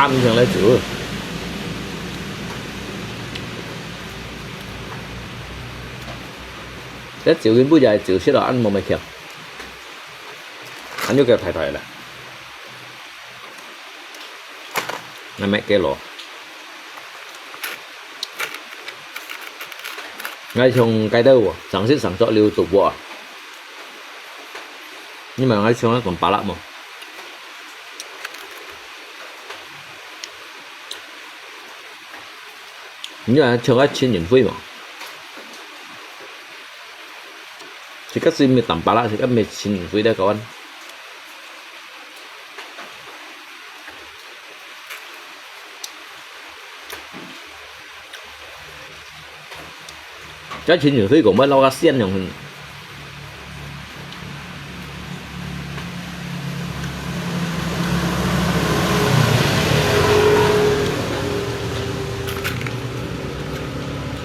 暗上來煮。 這酒精不也酒色了，恁無乜強，恁又叫太太了。那麼給咯。𠊎從該兜哦，上次上桌溜走過啊。你問𠊎從那種巴拉無？ 你話像該陳雲輝嘛？自家係毋係淡薄啦，自家毋係陳雲輝咧，講。該陳雲輝講，愛摎佢先用。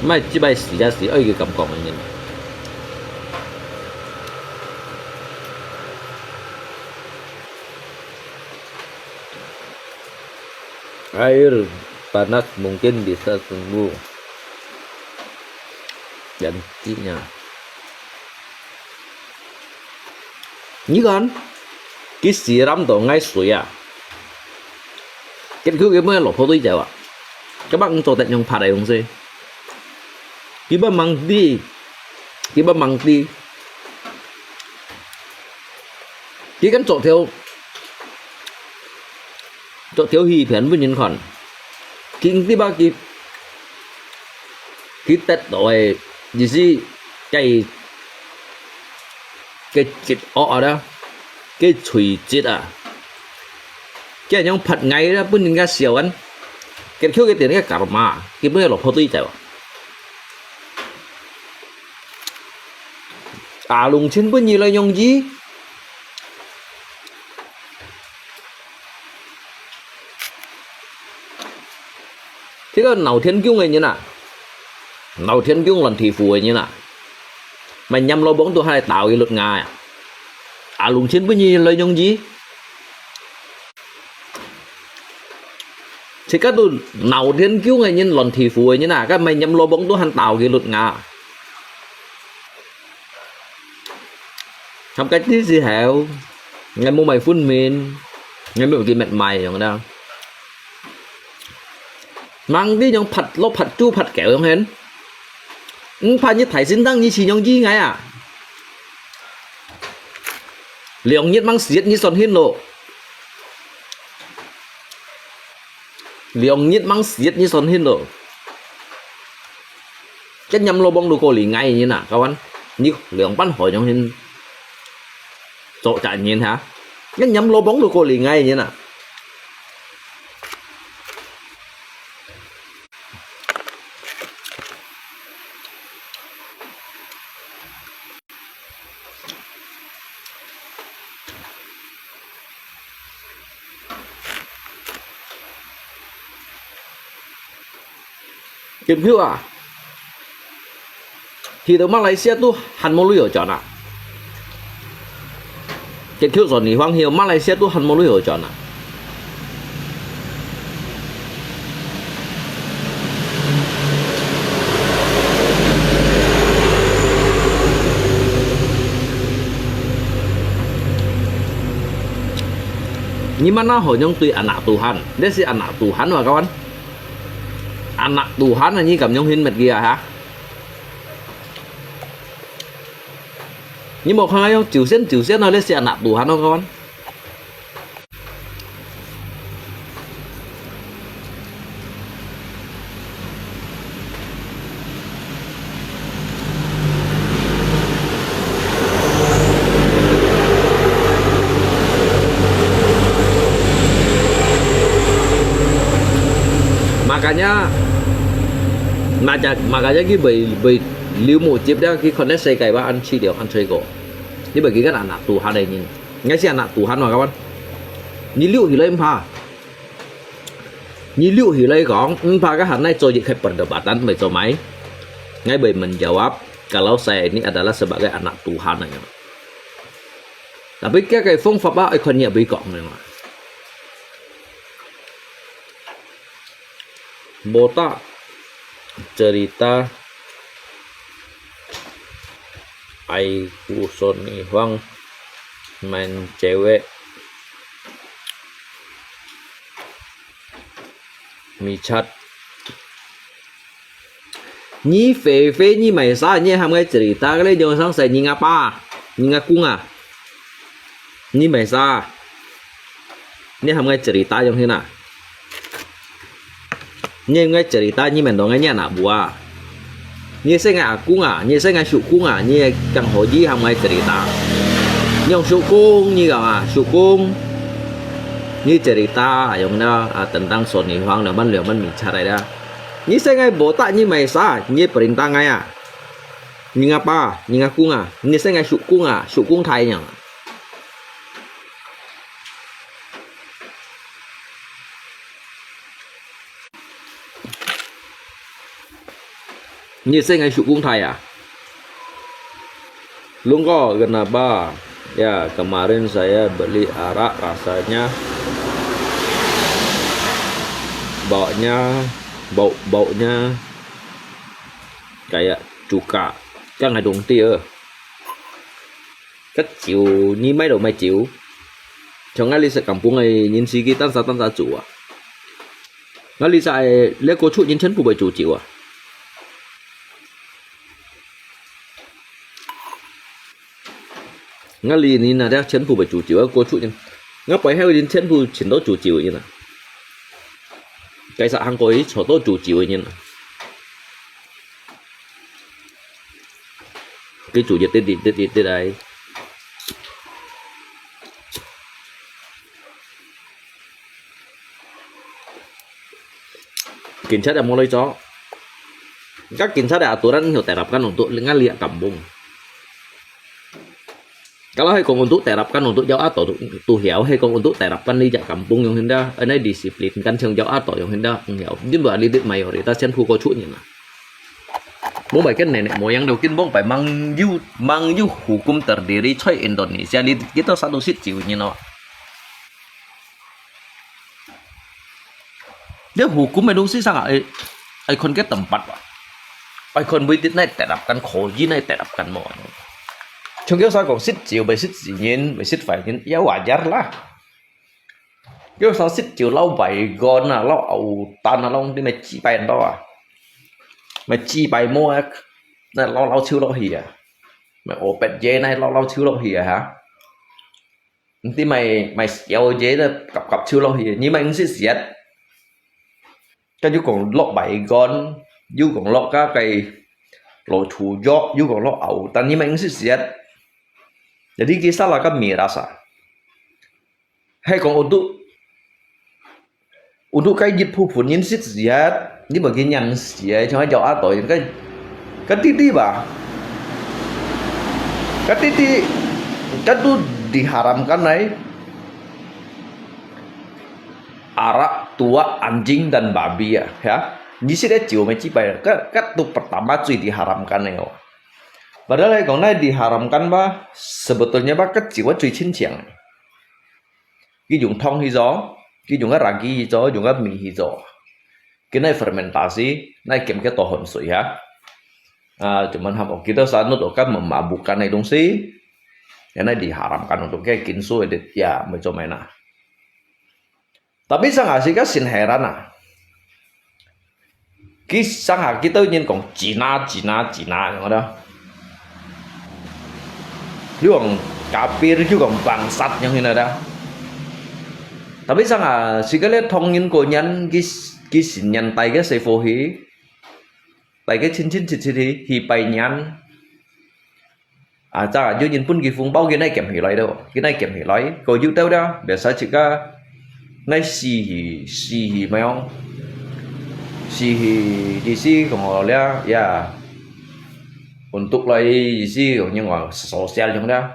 莫，這擺死也死，愛佢敢講个人。Air panas mungkin bisa sembuh. Gantinya. Ni kan, kisi ram to ngai sui a. Ket khu ke mo lo pho tui jawa. Ke bang to tet nyong pha dai yong se. Ki ba mang di. Ki ba mang di. Ki kan to theo. 做條戲片分人看，佢毋知吧，佢，佢得到个，意思，該，該職惡啊啦，該罪責啊，佢恁樣罰𠊎啦，分人家笑啊，結果佢等个karma，佢分个落破堆走。阿龍千分你來容易。 這个鬧天宮个人啊，鬧天宮亂地府个人啊，賣閻羅王都還來打佢律牙啊！阿龍千分你來容易。自家都鬧天宮个人、亂地府个人啊，該賣閻羅王都還打佢律牙。 合該知時候，𠊎無買粉面，𠊎無去買賣樣啦。吂知樣罰，落罰豬罰狗樣hen。毋怕你大仙堂，你去樣醫𠊎啊？兩日吂死，你算hin咯。 兩日吂死，你算hin咯。該閻羅王都過來𠊎人啊，kawan，你兩班好樣hin做責任哈？該閻羅王都過來𠊎人啊。 結果啊，去到馬來西亞都還無鐳好轉啊。結果說你放去，馬來西亞都還無鐳好轉啊。 你mana好樣對anak Tuhan，這係anak Tuhan嘛，kawan。Anak Tuhan啊，你敢樣hin乜佢啊，哈？你無看到樣九仙九仙啊，這係anak Tuhan哦，kawan。 Makanya, makanya，makanya佢會，會流目汁了，佢看這世界吧，恁淒涼，恁衰過。因為佢个anak Tuhan个人，應該係anak Tuhan嘛，kawan。你留起來毋怕。 你留起來講，毋怕个，喊𠊎做一个perdebatan，會做麼个？𠊎會menjawab，kalau saya ini adalah sebagai anak Tuhan，恁樣。Tapi佢个方法啊，愛看你會講，恁樣啊。Botak cerita ai ku Sony Huang main cewek michat. Ni Fefe, ni Maisa, ni ham ngai cerita kali, ni sang sai ni ngapa, ni ngakung ah. Ni Maisa, ni ham ngai cerita yang hina. Ni ngai cerita ni mendo ngai ni anak buah. Ni sai ngai akung ah, ni sai ngai sukung ah, ni kang hoji ham ngai cerita. Nyong sukung ni kang ah, sukung. Ni cerita ayong na, ah, tentang Sony Huang, leman leman michat ai da. Ni sai ngai botak ni Maisa, ni perintah ngai ah. Ni ngapa, ni ngakung ah, ni sai ngai sukung ah, sukung thai nyang. Ni sai ngai sukung thai ah. Lungko, kenapa? Ya, kemarin saya beli arak, rasanya, baunya, bau, baunya kayak cuka. Kang hai dong ti eh. Ka jiu, ni mai do mai jiu. Chong ngai li sa kampung ai, nin si ki tan sa tan sa jiu ah. Ngai li sa ai, le ko chu nin chen pu bai jiu jiu ah. Ngai li nin na dia chen pu bai jiu jiu ah, ko chu nin. Ngai pai hai nin chen pu chen do jiu jiu nin ah. 該煞行過去坐到煮酒个人啊。佢煮一滴滴滴滴滴來。警察也無來做。該警察也突然有帶入間untuk dengan lihat kampung。 Kalau係講untuk terapkan untuk Jawa atau tu, tu hiau,係講untuk terapkan di Jawa kampung yang hendak, anai disiplin kan cang Jawa atau yang hendak, yang hiau. Di ba lidik mayoritas yang huko chuknya na. Mong bai kan nenek moyang do kin mong bai mang yu, mang yu hukum terdiri choi Indonesia di kita satu sit jiu ni no. Dia hukum ai dong si sang ai, ai kon ke tempat ba. Ai kon bui tit nai terapkan koji nai terapkan mo. Chung kêu sao kong sit jiu bai sit jiu nyin, bai sit fai nyin, ya wajar lah. Kêu sao sit jiu lau bai gon ah, lau au tan ah, long di mai chi bai ndo ah. Mai chi bai mo ah, nai lau lau chiu lo hi ah. Mai opet je nai lau lau chiu lo hi ah ha. Nti mai, mai siau je ta kap kap chiu lo hi, ni mai ngsi siat. Ka yu kong lok bai gon, yu kong lok ka kai lo chu jok, yu kong lok au, tan ni mai ngsi siat. Jadi kisah lah ka miras ah. Hai kong untuk Untuk cái dịch vụ hôn nhân siết siết, nhưng mà cái nhân siết cho nó giàu ác tội cái cái tí tí bà cái tí tí cái tu diharamkan này arak tua anjing dan babi ya, ya. Ni siết cái chiều mà chỉ phải cái cái tu pertama cuy diharamkan này. Padahal cái này diharamkan bah sebetulnya bah cái chiều cuy chính chàng. Ki dùng thong hi zo, ki dùng cái ragi hi zo, dùng cái mì hi zo. Cái này fermentasi, này kiểm cái tổ hồn suy ha. À, chúng mình hâm ok đó sao nó tổ cái mà mà bukan này đúng si. Cái này diharamkan untuk cái kính suy để ya mới cho mày nè. Tapi sang asi cái xin heran à. Ki sang ha kita nyin kong Cina, Cina, Cina yang ada. Yu kong kafir, yu kong bangsat yang hin ada. Tapi sang ha si cái lẽ thong nyin ko nyan ki ki xin nyan tai cái sư phụ hi, tai cái chin chin chit chit hi hi pai nyan. À, chắc là dụ nhân pun cái phung bao cái này kiểm hủy lại đâu. Cái này kiểm hủy lại. Có dụ đâu đó. Để sao chứ cả. Này xì hì, xì hì mà không. Xì hì, đi xì không có lẽ. Ya. Untuk lại đi xì không nhưng mà social trong đó.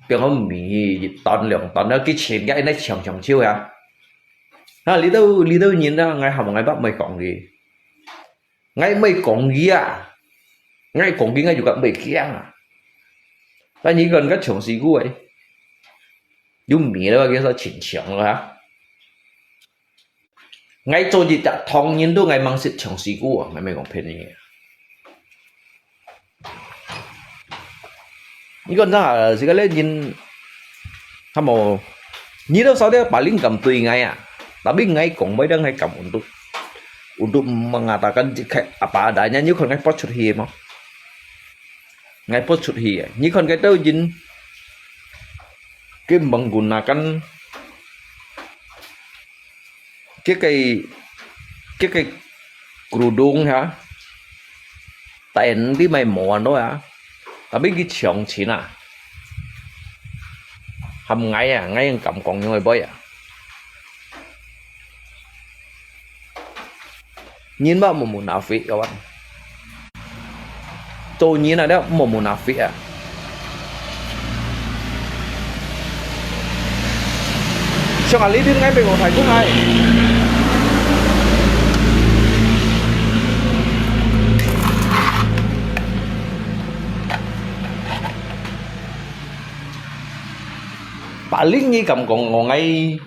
Cái không mì hì, tòn lượng tòn đó. Cái chuyện cái này chồng chồng chiêu ya. Ha, lý đâu, lý đâu nhìn đó. Ngay hầm ngay bắt mày còn gì. Ngay mày còn gì à. Ngay còn gì ngay juga mày kiang à. Ta nhĩ gần các trường sĩ của ấy. Dù mì đó cái sao chỉnh chỉnh rồi hả. Ngay cho gì chả thông nhìn đâu ngay mang sự trường sĩ của ngay mày còn phê nhỉ. Ini kan nah, sekali jin kamu. Ni dah saudara paling kam tui ngai ah. Tapi ngai kong bai dah ngai kam untuk untuk mengatakan jika apa adanya ni kan ngai pot chut hi mo. Ngai pot chut hi. Ni kan kata jin ke menggunakan cái cái cái cái kerudung ha. Tên đi mày mua đó à. Tapi cái trường chín à. Hàm ngay à, ngay cảm con người bơi à. Nhìn mà một munafik các bạn. Tô nhi na đeo mò mù nà phí à. Siang a li din ngai pê ngò thai kung ai. Paling ngi kam kong ngò ngai.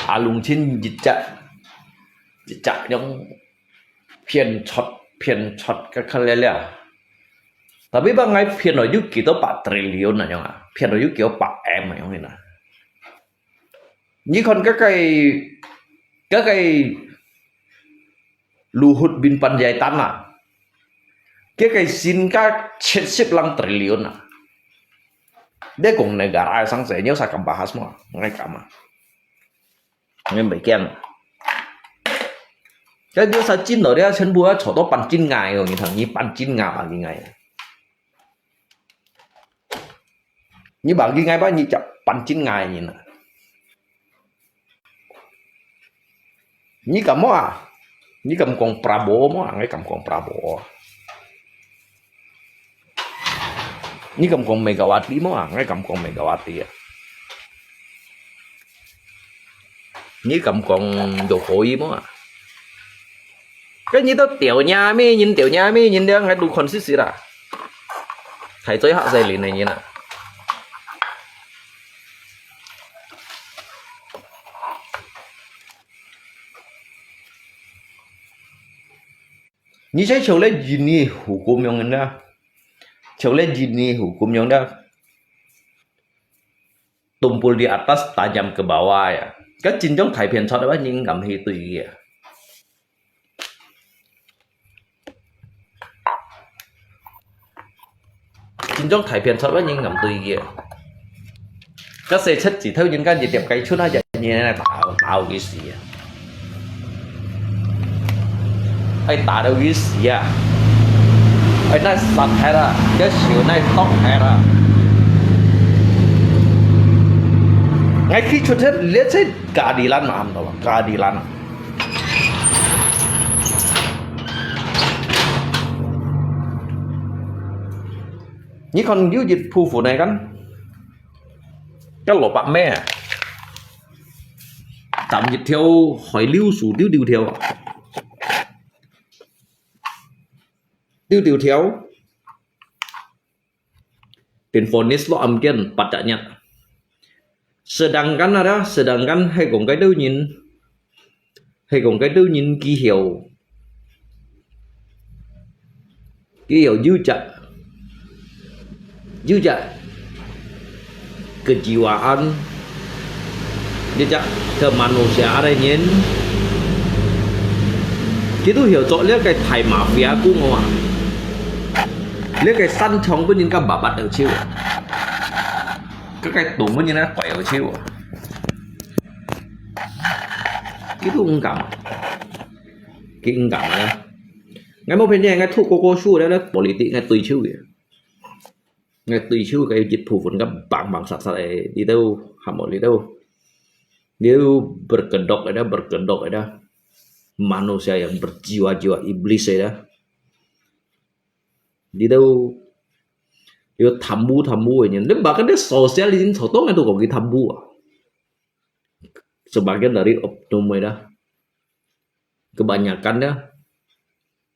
A lung chin jit chak. Jit chak nyong. Phiên chót, phiên chót cái khăn lê lê à. Tapi bang ngai phiên rồi yuk kì tố bạc trilion à yong à. Phiên rồi yuk kì tố bạc M à yong hin à. Nhi khon cái cái cái cái Luhut bin Panjaitan à. Cái cái xin cái chết sip lăng trilion à. Để cùng negara sang sẽ nhớ sa kam bahas mo ngai kam à. Ngen bai kiang. 該有啥進來了，全部要坐到半斤外哦，你看，你半斤外，半斤外。你把佢外吧，你就半斤外人啊。你敢麼啊？你敢講 Prabowo 麼啊？你敢講 Prabowo？你敢講 Megawati 麼啊？你敢講 Megawati 啊？你敢講 Jokowi 麼啊？該你都掉伢咩人，掉伢咩人了，𠊎都看實實啦。大嘴客細人个人啊！你就像咧印尼hukum樣个啦，像咧印尼hukum樣啦，tumpul di atas tajam ke bawah 呀。該真正大片出來，你敢去對佢啊？真正大片出來，你敢對佢啊？該細隻指頭人家一粒雞出來，就你來打，打佢死啊！愛打到佢死啊！愛拿殺忒啊！該手拿剁忒啊！𠊎去出忒，這隻keadilan嘛，毋到吧？Keadilan啊！你看有一部分个kan，該蘿蔔咩啊，斬一條海柳樹丟丟條，丟丟條。 Pin-vonis lo amgen padatnya. Sedangkan ada, sedangkan hai kong kai dau nyin, hai kong kai dau nyin ki hiau, ki hiau yu jak, yu jak kejiwaan, yu jak kemanusiaan nyin. Kitu hiau cok liak kai thai mafia kung wa. 這個山場分人家白白而手，這個洞分人家拐而手。佢都毋敢，佢毋敢啊！𠊎無騙你，𠊎讀過書，這politik𠊎對手个，𠊎對手个一部分个棒棒殺殺个，你都喊我，你都，你都berkedok ada，berkedok ada，manusia yang berjiwa-jiwa iblis ada。 你都有貪污貪污个人，你把該兜sosial已經炒到𠊎都講佢貪污啊。Sebagian dari oknum个啦，kebanyakan啦，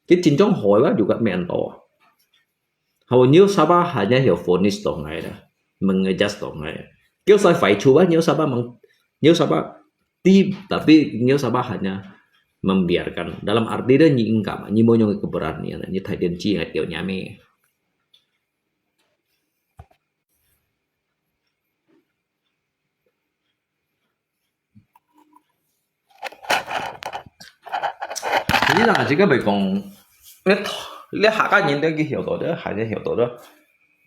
佢真正好个話，就个面多啊。好，你有啥把hanya有vonis到𠊎啦，mengejas到𠊎。叫啥壞處啊？你有啥把mang，你有啥把 Ti-，tapi nyo Sabah hanya membiarkan. Dalam arti dia nyi engkam, nyi monyong keberanian, nyi thai den chi ngai tio nyame. Jadi lah, jika baik kong, lihat, lihat hak kan nyi dia gih hiau to dia, hanya hiau to dia.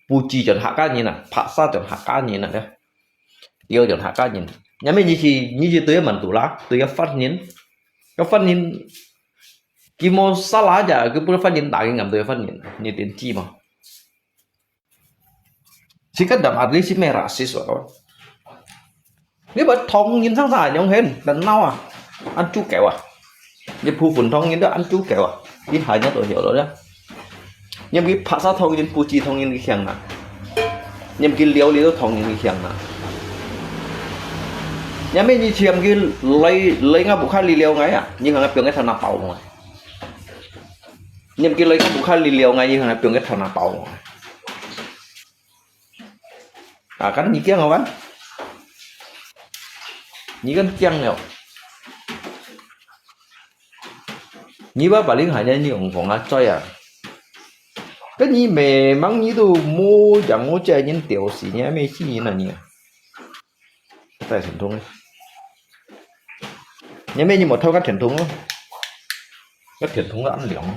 Puji jon hak kan nyi nah, paksa jon hak kan nyi nah dia. Liu jon hak kan nyi. Nyame nyi chi, nyi chi tui man tu la, tui ya fat nyi. Ka fat nyi. Ki mo sala ja, ki pun fat nyi ta ki ngam tui fat nyi. Nyi tin chi mo. Si ka dam at least si me rasis wa kawan. Ni ba thong nyi sang sa nyong hen, dan nau ah. An chu keu ah. Nyi phu fun thong nyi da an chu keu ah. Ki hai nya to hiau lo da. Nyam ki phasa thong nyi, puji thong nyi ki khiang na. Nyam ki liao li to thong nyi ki khiang na. Nyam me nyi chiam ki lai, lai nga bu kha li liao ngai ah. Nyi khang piong ke thana pau ngai. Nyam ki lai nga bu kha li liao ngai, nyi khang piong ke thana pau ngai. À, kan nyi kiang hả kan? Nyi kan kiang liao. Nyi ba paling hanya nyi ong kong a choi à. Kan nyi memang nyi tu mu jang mu che nyin tiểu死nyi me chi nyi na nyi. Tại truyền thống. Nyi me nyi một thâu kan truyền thống. Kan truyền thống ăn liang.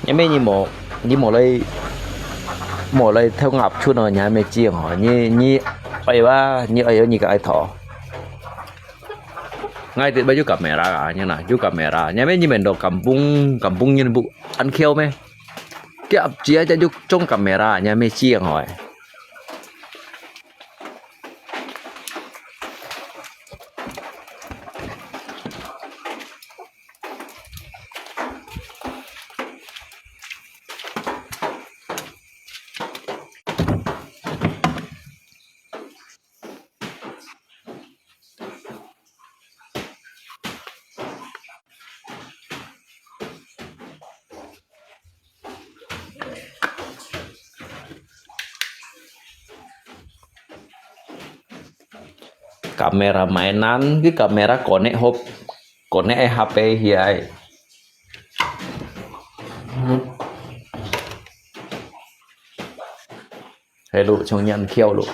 因為你無，你無來，無來偷鴨出哦，你還沒見哦，你，你，哎呀，你，哎呀，你个愛討。Ngai ti ba ju kamera ah, nya na, ju kamera. Nya me ni men do kampung, kampung ni bu an kiau me. Kia ap chia ja ju chong kamera, nya me siang hoi. Kamera mainan, ki kamera konek hop, konek ai H P hiai. Hello, chong nyan kiau lo.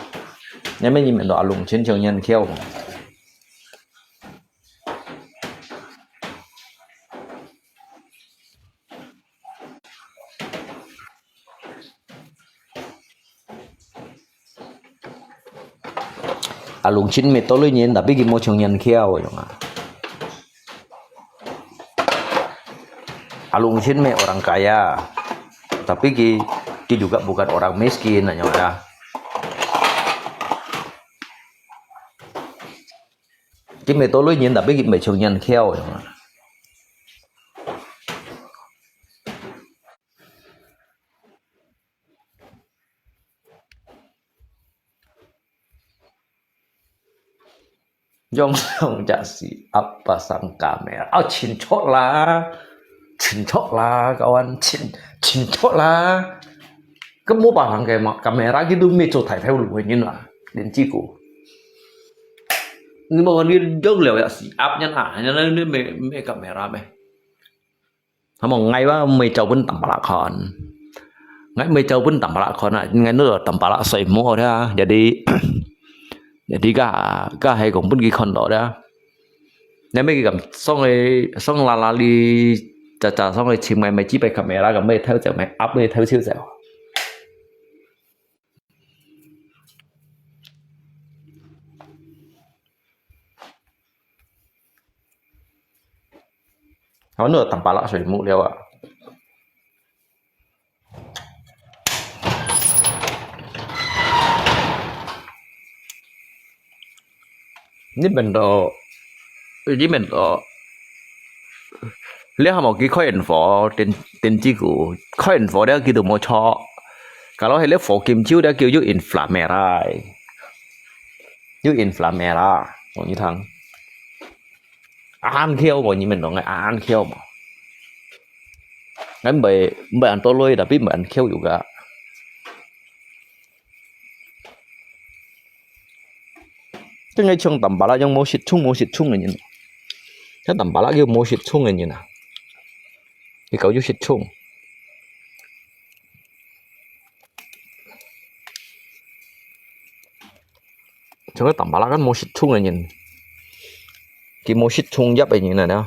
Nya me ni men do alung chin chong nyan kiau. Alung chin me toloi nyen, tapi ki mo chong nyan kiau yong a. Alung chin me orang kaya, tapi ki, ki juga bukan orang miskin, nyo ya. Ki me toloi nyen, tapi ki me chong nyan kiau yong a. Yong yong ja si apa sang kamera. Oh, chin chok la. Chin chok la, kawan. Chin, chin chok la. Ka mo pa lang ke ma, kamera ki du me cho thai thai lu nyen la. Lin chi ku. Ni mo ni dong liao ya si ap nyen a. Nyen ni me, me kamera me. Hamo ngai ba mei chau pun tampalak kon. Ngai mei chau pun tampalak kon a, ngai nu tampalak soi mo dia. Jadi, jadi ka, ka hai kong pun ki kon do dia. Ngai mei ki kam song e, song la la li, cha cha song e chim ngai mei chi pai kamera kam mei thau chau mei ap mei thau chiu chau. Hamo nu tampalak soi mo liao a. Ni men do, ni men do. Liao hamo ki khoi en fo, ten, ten chi ku. Khoi en fo liao ki du mo cho. Kalau he liao fo kim chiu liao ki yu inflamera. Yu inflamera. Ong ni thang. An kiau mo, ni men do ngai an kiau mo. Ngai mei, mei an toloi, tapi mei an kiau juga. Teng ngai chong tampalak yong mo sit chung, mo sit chung ngen nyen. Ka tampalak yu mo sit chung ngen nyen a. Ki kau yu sit chung. Chong ka tampalak kan mo sit chung ngen nyen. Ki mo sit chung yap ngen nyen a.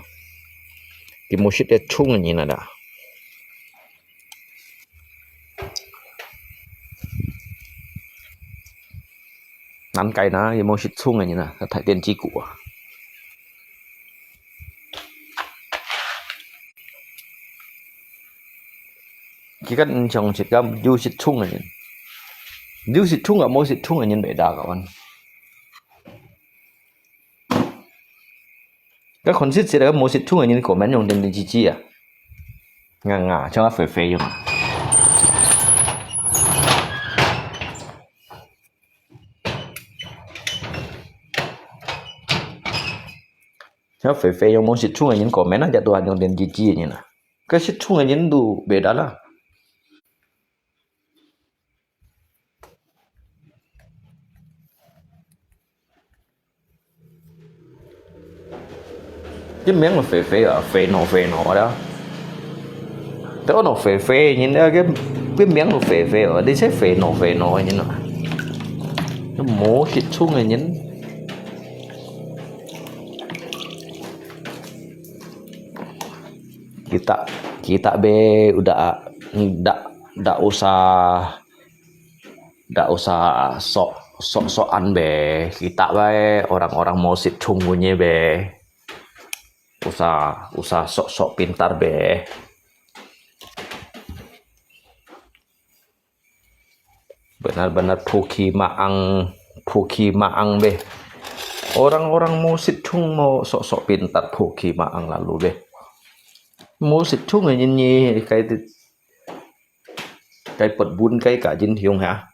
Ki mo sit e chung ngen nyen a. Nan kai na, yu mo sit chung ngen nyen a, thai ten chi ku a. Ki kan chong sit ka yu sit chung ngen nyen. Yu sit chung a, mo sit chung ngen nyen be da ka wan. Ka khon sit sit ka mo sit chung ngen nyen ko men yong ten ten chi chi a. Nga nga, chong a fe fe yong. Chong a fe fe yong mo sit chung ngen nyen ko men a, ja tu han yong ten chi chi nyen a. Ka sit chung ngen nyen du be da la. Ki miang lo fe fe a, fe no fe no da. Te o no fe fe nyen da, ki, ki miang lo fe fe a, di se fe no fe no nyen a. Mo sit chung ngen nyen. Kita, Kita bé udah, ndak, ndak usah, ndak usah sok, sok-sokan bé. Kita bé orang-orang Mosichung punya bé. Usah, usah sok-sok pintar bé. Benar-benar phuki maang, phuki maang bé. Orang-orang Mosichung mo sok-sok pintar phuki maang lalu bé. Mosichung ini kai, kai pot bun kai ka jin hiung ha.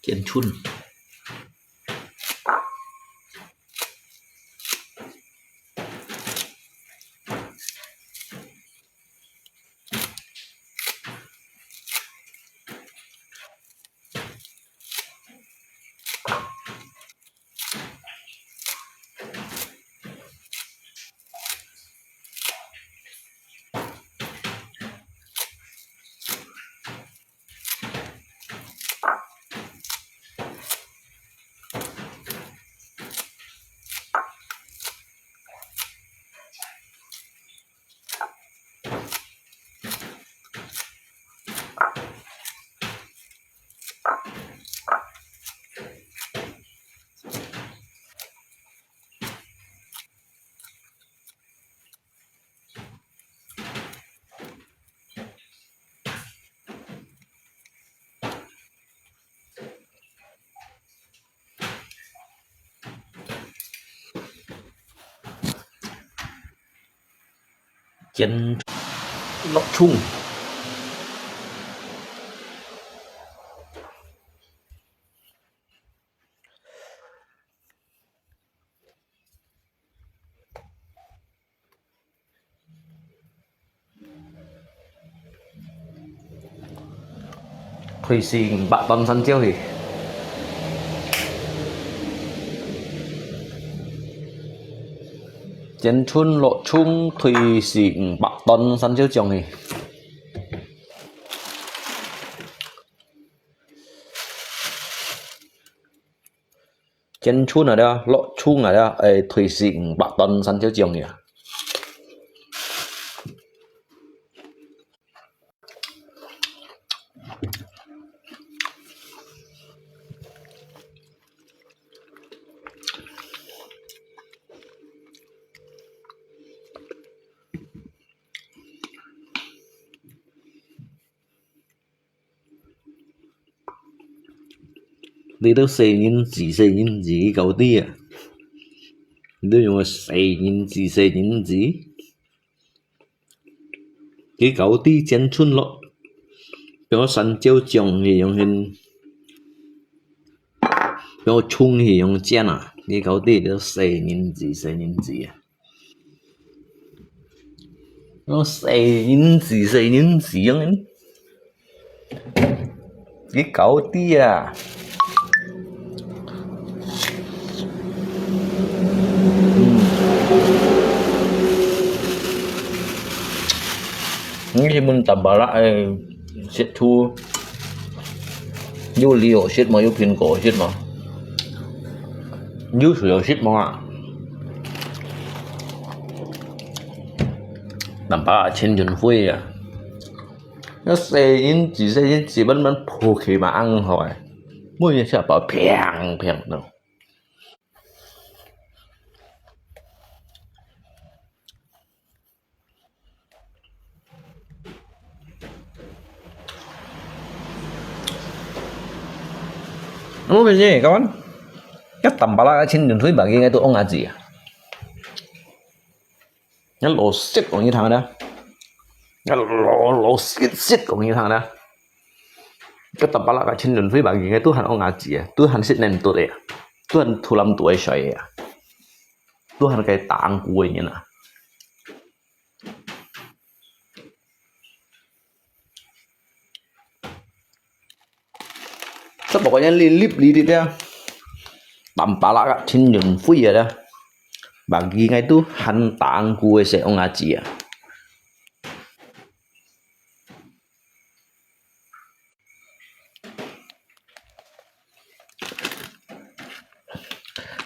煎春。 煎落蔥。 退四五百段山椒去。煎春落蔥，退四五百段山椒醬去。 煎春啊了，落蔥啊了，哎，退四五百段山椒醬呀。 你兜細人子，細人子，佢搞啲啊！你兜用个細人子，細人子，佢搞啲煎春落，變个山椒醬係用hin，變个蔥係用煎啊！佢搞啲都細人子，細人子啊！ 哦，細人子，細人子樣，你搞啲啊！嗯。你係問Tampalak个食處，有梨好食無？有蘋果好食無？有水好食無啊？ Tampalak千春輝啊！該細人子，細人子，慢慢抱起嘛，恁好誒，每日食飽，砰砰到。 Ano ba siya, kawan? Kat Tampalak千春輝bagi nga tu ong aji. Nga lo sit ong itang da. Nga lo, lo sit sit ong itang da. 該Tampalak个陳雲輝bagi个都還戇伢子啊，都還識念讀个啊，都還讀覽讀个衰个啊，都還該打鼓个人啊。Sa pokoknya lilip-lilip ya. Tampalak ka Chin Yun Fui ya dah. Bagi ngai tu han tang ku se ong aji ya.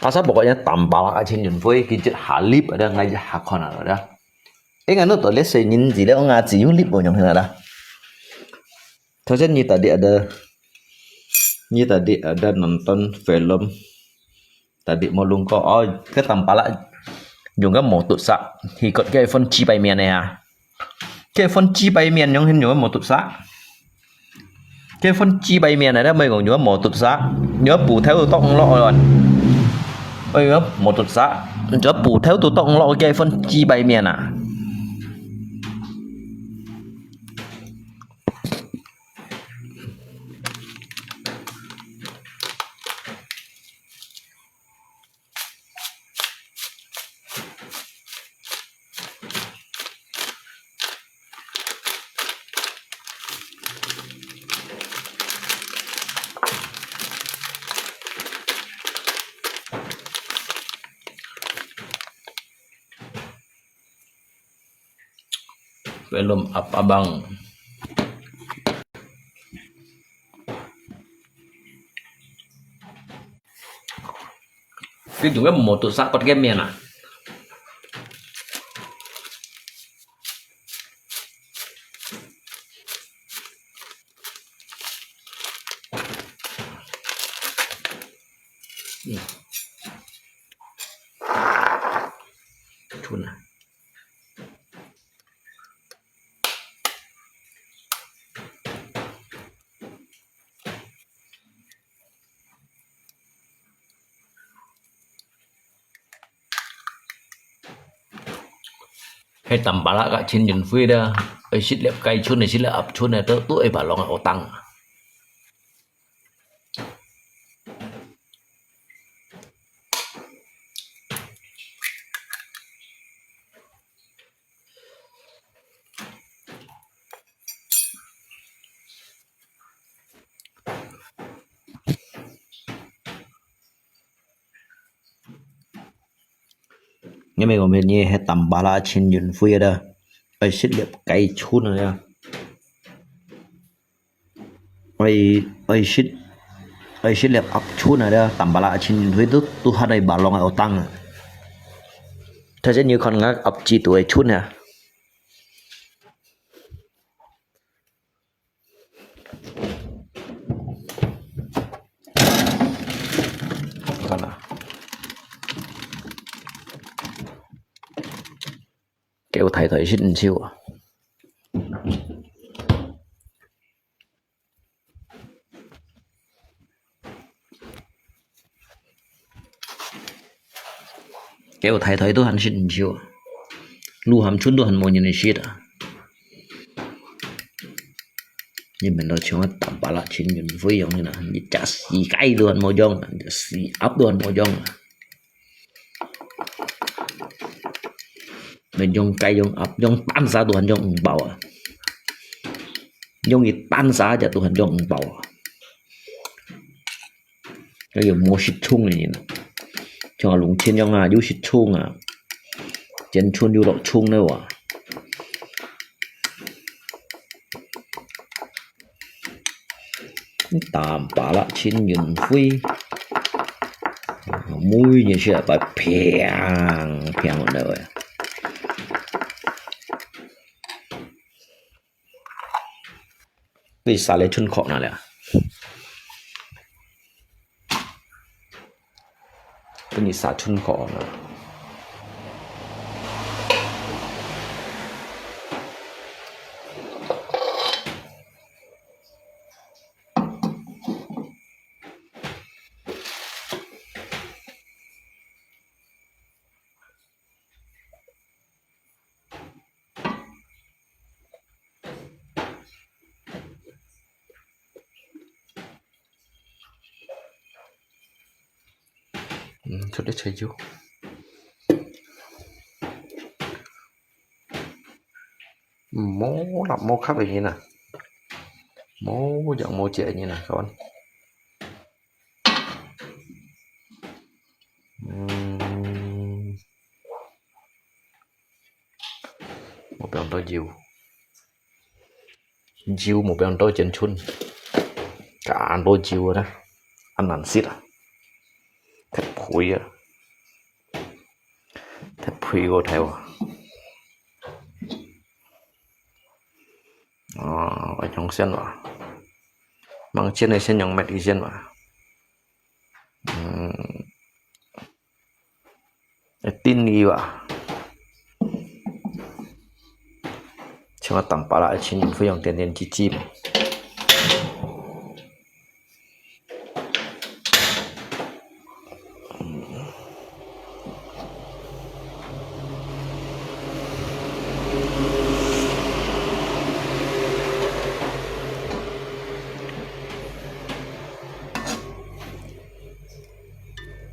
Asa pokoknya Tampalak ka Chin Yun Fui kijit halip ada ngai hakon ada. Eh nganu to le se nyin ji le ong aji yung lip onyong hina dah. Tho sen ni tadi ada, ni tadi ada nonton film. Tadi mo lung ko, oh, ke Tampalak. Yung ka mo tut sa. Hikot ke phone chi pai mian ne ha. Ke phone chi pai mian yung hin yung ka mo tut sa. Ke phone chi pai mian ne da mo kong yung ka mo tut sa. Yung ka pu theo tu tong lo on. Oi, yung ka mo tut sa. Yung ka pu theo tu tong lo ke phone chi pai mian a. Belum apa bang. Cái chúng cái một tụt sắc có cái miền à. Chun à. He Tampalak ka Chin Yun Fui da, ai sit lep kai chun, ai sit lep ap chun, ai tu, tu ai ba long ai otang. Ngai mei gom he nyi he Tampalak Chin Yun Fui da. Ai sit lep kai chun ya. Ai, ai sit, ai sit lep ap chun da. Tampalak Chin Yun Fui tu, tu hat ai ba long ai otang. Tha sen nyi kon ngak ap chi tu ai chun ya. Kana. Kêu thầy thầy xích chiêu à. Kêu thầy thầy tu han xích chiêu à. Lu ham chun tu han mo nyin xích à. Nyi men lo chung Tampalak Chin Yun Fui yong nyi na. Nyi cha si kai tu han mo yong. Cha si ap tu han mo yong. Nè yong kai yong ap yong tan sa tu han yong ung bao à. Yong i tan sa ja tu han yong ung bao à. Cái yong mo xích chung nè nyi na. Chung a lung chien yong a, yu xích chung a. Chien chun yu lok chung nè wa. Tampalak Chin Yun Fui. Mũi nyi xia pai phiang phiang nè wa. Cái sa lê chun khó nè lè. Cái nyi sa chun khó nè. 嗯，出去吹酒。無立無吸个人啊，無影無跡个人啊，看。嗯，無放到油。 油無放到真賰，加恁多油啊，恁難食啊，忒肥啊，忒肥个忒啊。啊，愛用先哇，吂煎个先用煏个先哇。嗯。 一定个哇。像我當巴拉个親人會用點點滴滴嘛。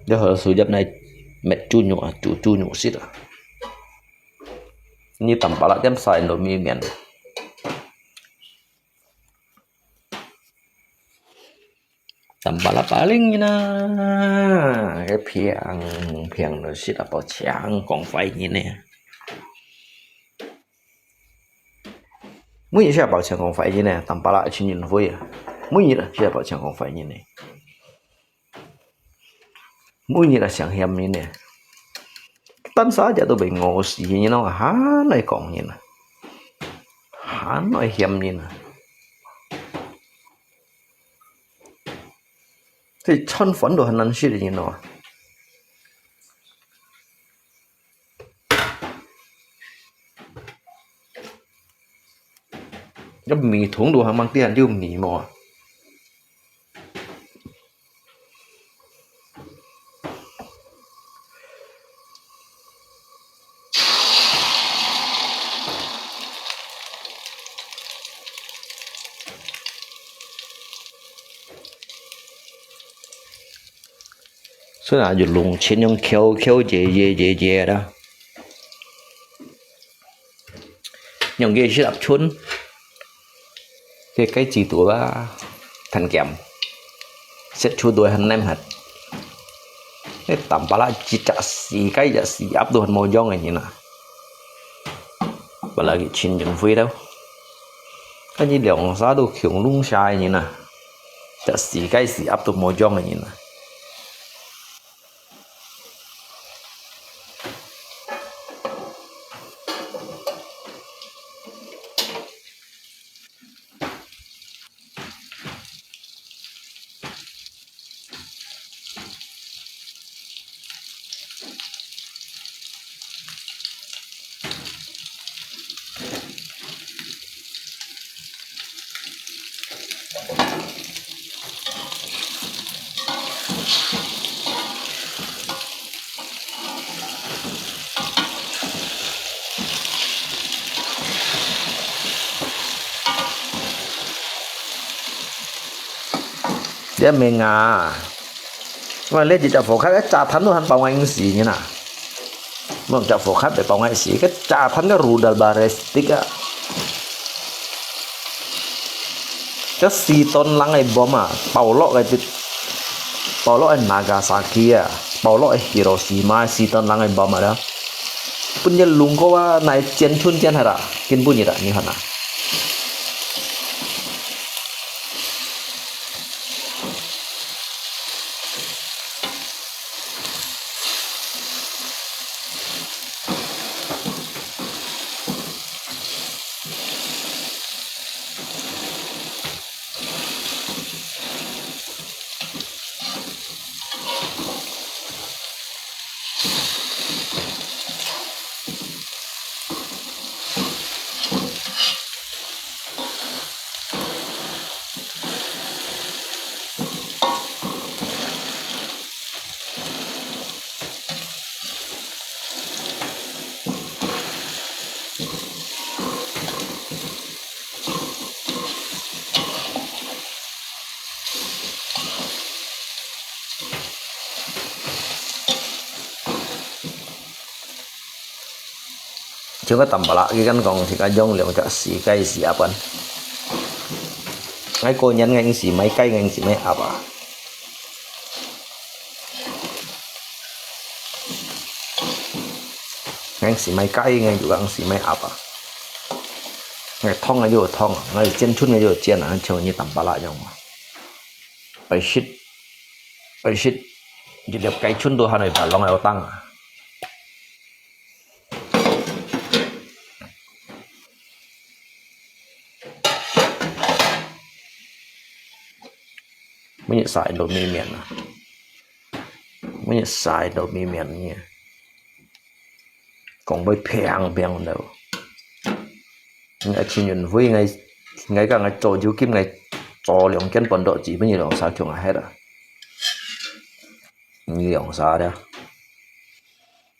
然後收入來煏豬肉啊，煮豬肉食啊。你當巴拉店晒都無面。當巴拉巴零啊，該平平就食啊，包青光輝人呢。 每日食飽青光輝人呢，當巴拉一千人會啊，每日啊食飽青光輝人呢，每日啊上嫌人呢，單儕隻都會餓死，你喏，還來講人啊，還來嫌人啊，這餐飯都還難食，你喏。 該米桶都還吂跌，有米無啊？ 所以啊，就弄清用敲敲耶耶耶耶啦。用个係立春，个該制度啊，趁鹹，食出都還黏核。該淡薄啦，一隻死雞，一隻死鴨都還無用个人啊。 本來佢親情會了，啊，你兩儕都窮弄下个人啊，就死雞死鴨都無用个人啊。這毋係啊，𠊎這隻隻火烤，該炸彈都還包𠊎死呢啦。 無隻火烤會包𠊎死，該炸彈該rudal ballistic啊。該四噸零个bomb啊，爆落个，爆落个Nagasaki啊，爆落个Hiroshima四噸零个bomb啊，分佢弄過啊，哪煎春煎下啦，根本日啊，你看啊。像个淡薄啦，佢敢講，佢个用兩隻四雞四鴨半。𠊎過年𠊎毋係買雞，𠊎毋係買鴨啊。𠊎毋係買雞，𠊎又毋係買鴨啊。𠊎燙个就有燙啊，𠊎煎春个就有煎啊，像你淡薄啦樣嘛。愛食，愛食，一粒雞春都還會白浪个當啊。 每日晒到面面啊，每日晒到面面呢，講會平平了。𠊎陳雲輝，𠊎，𠊎講𠊎做酒金，𠊎做兩間半導子，每日兩三共啊，係啦。兩三了。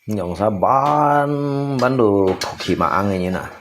用啥慢慢都哭起嘛，恁樣啊。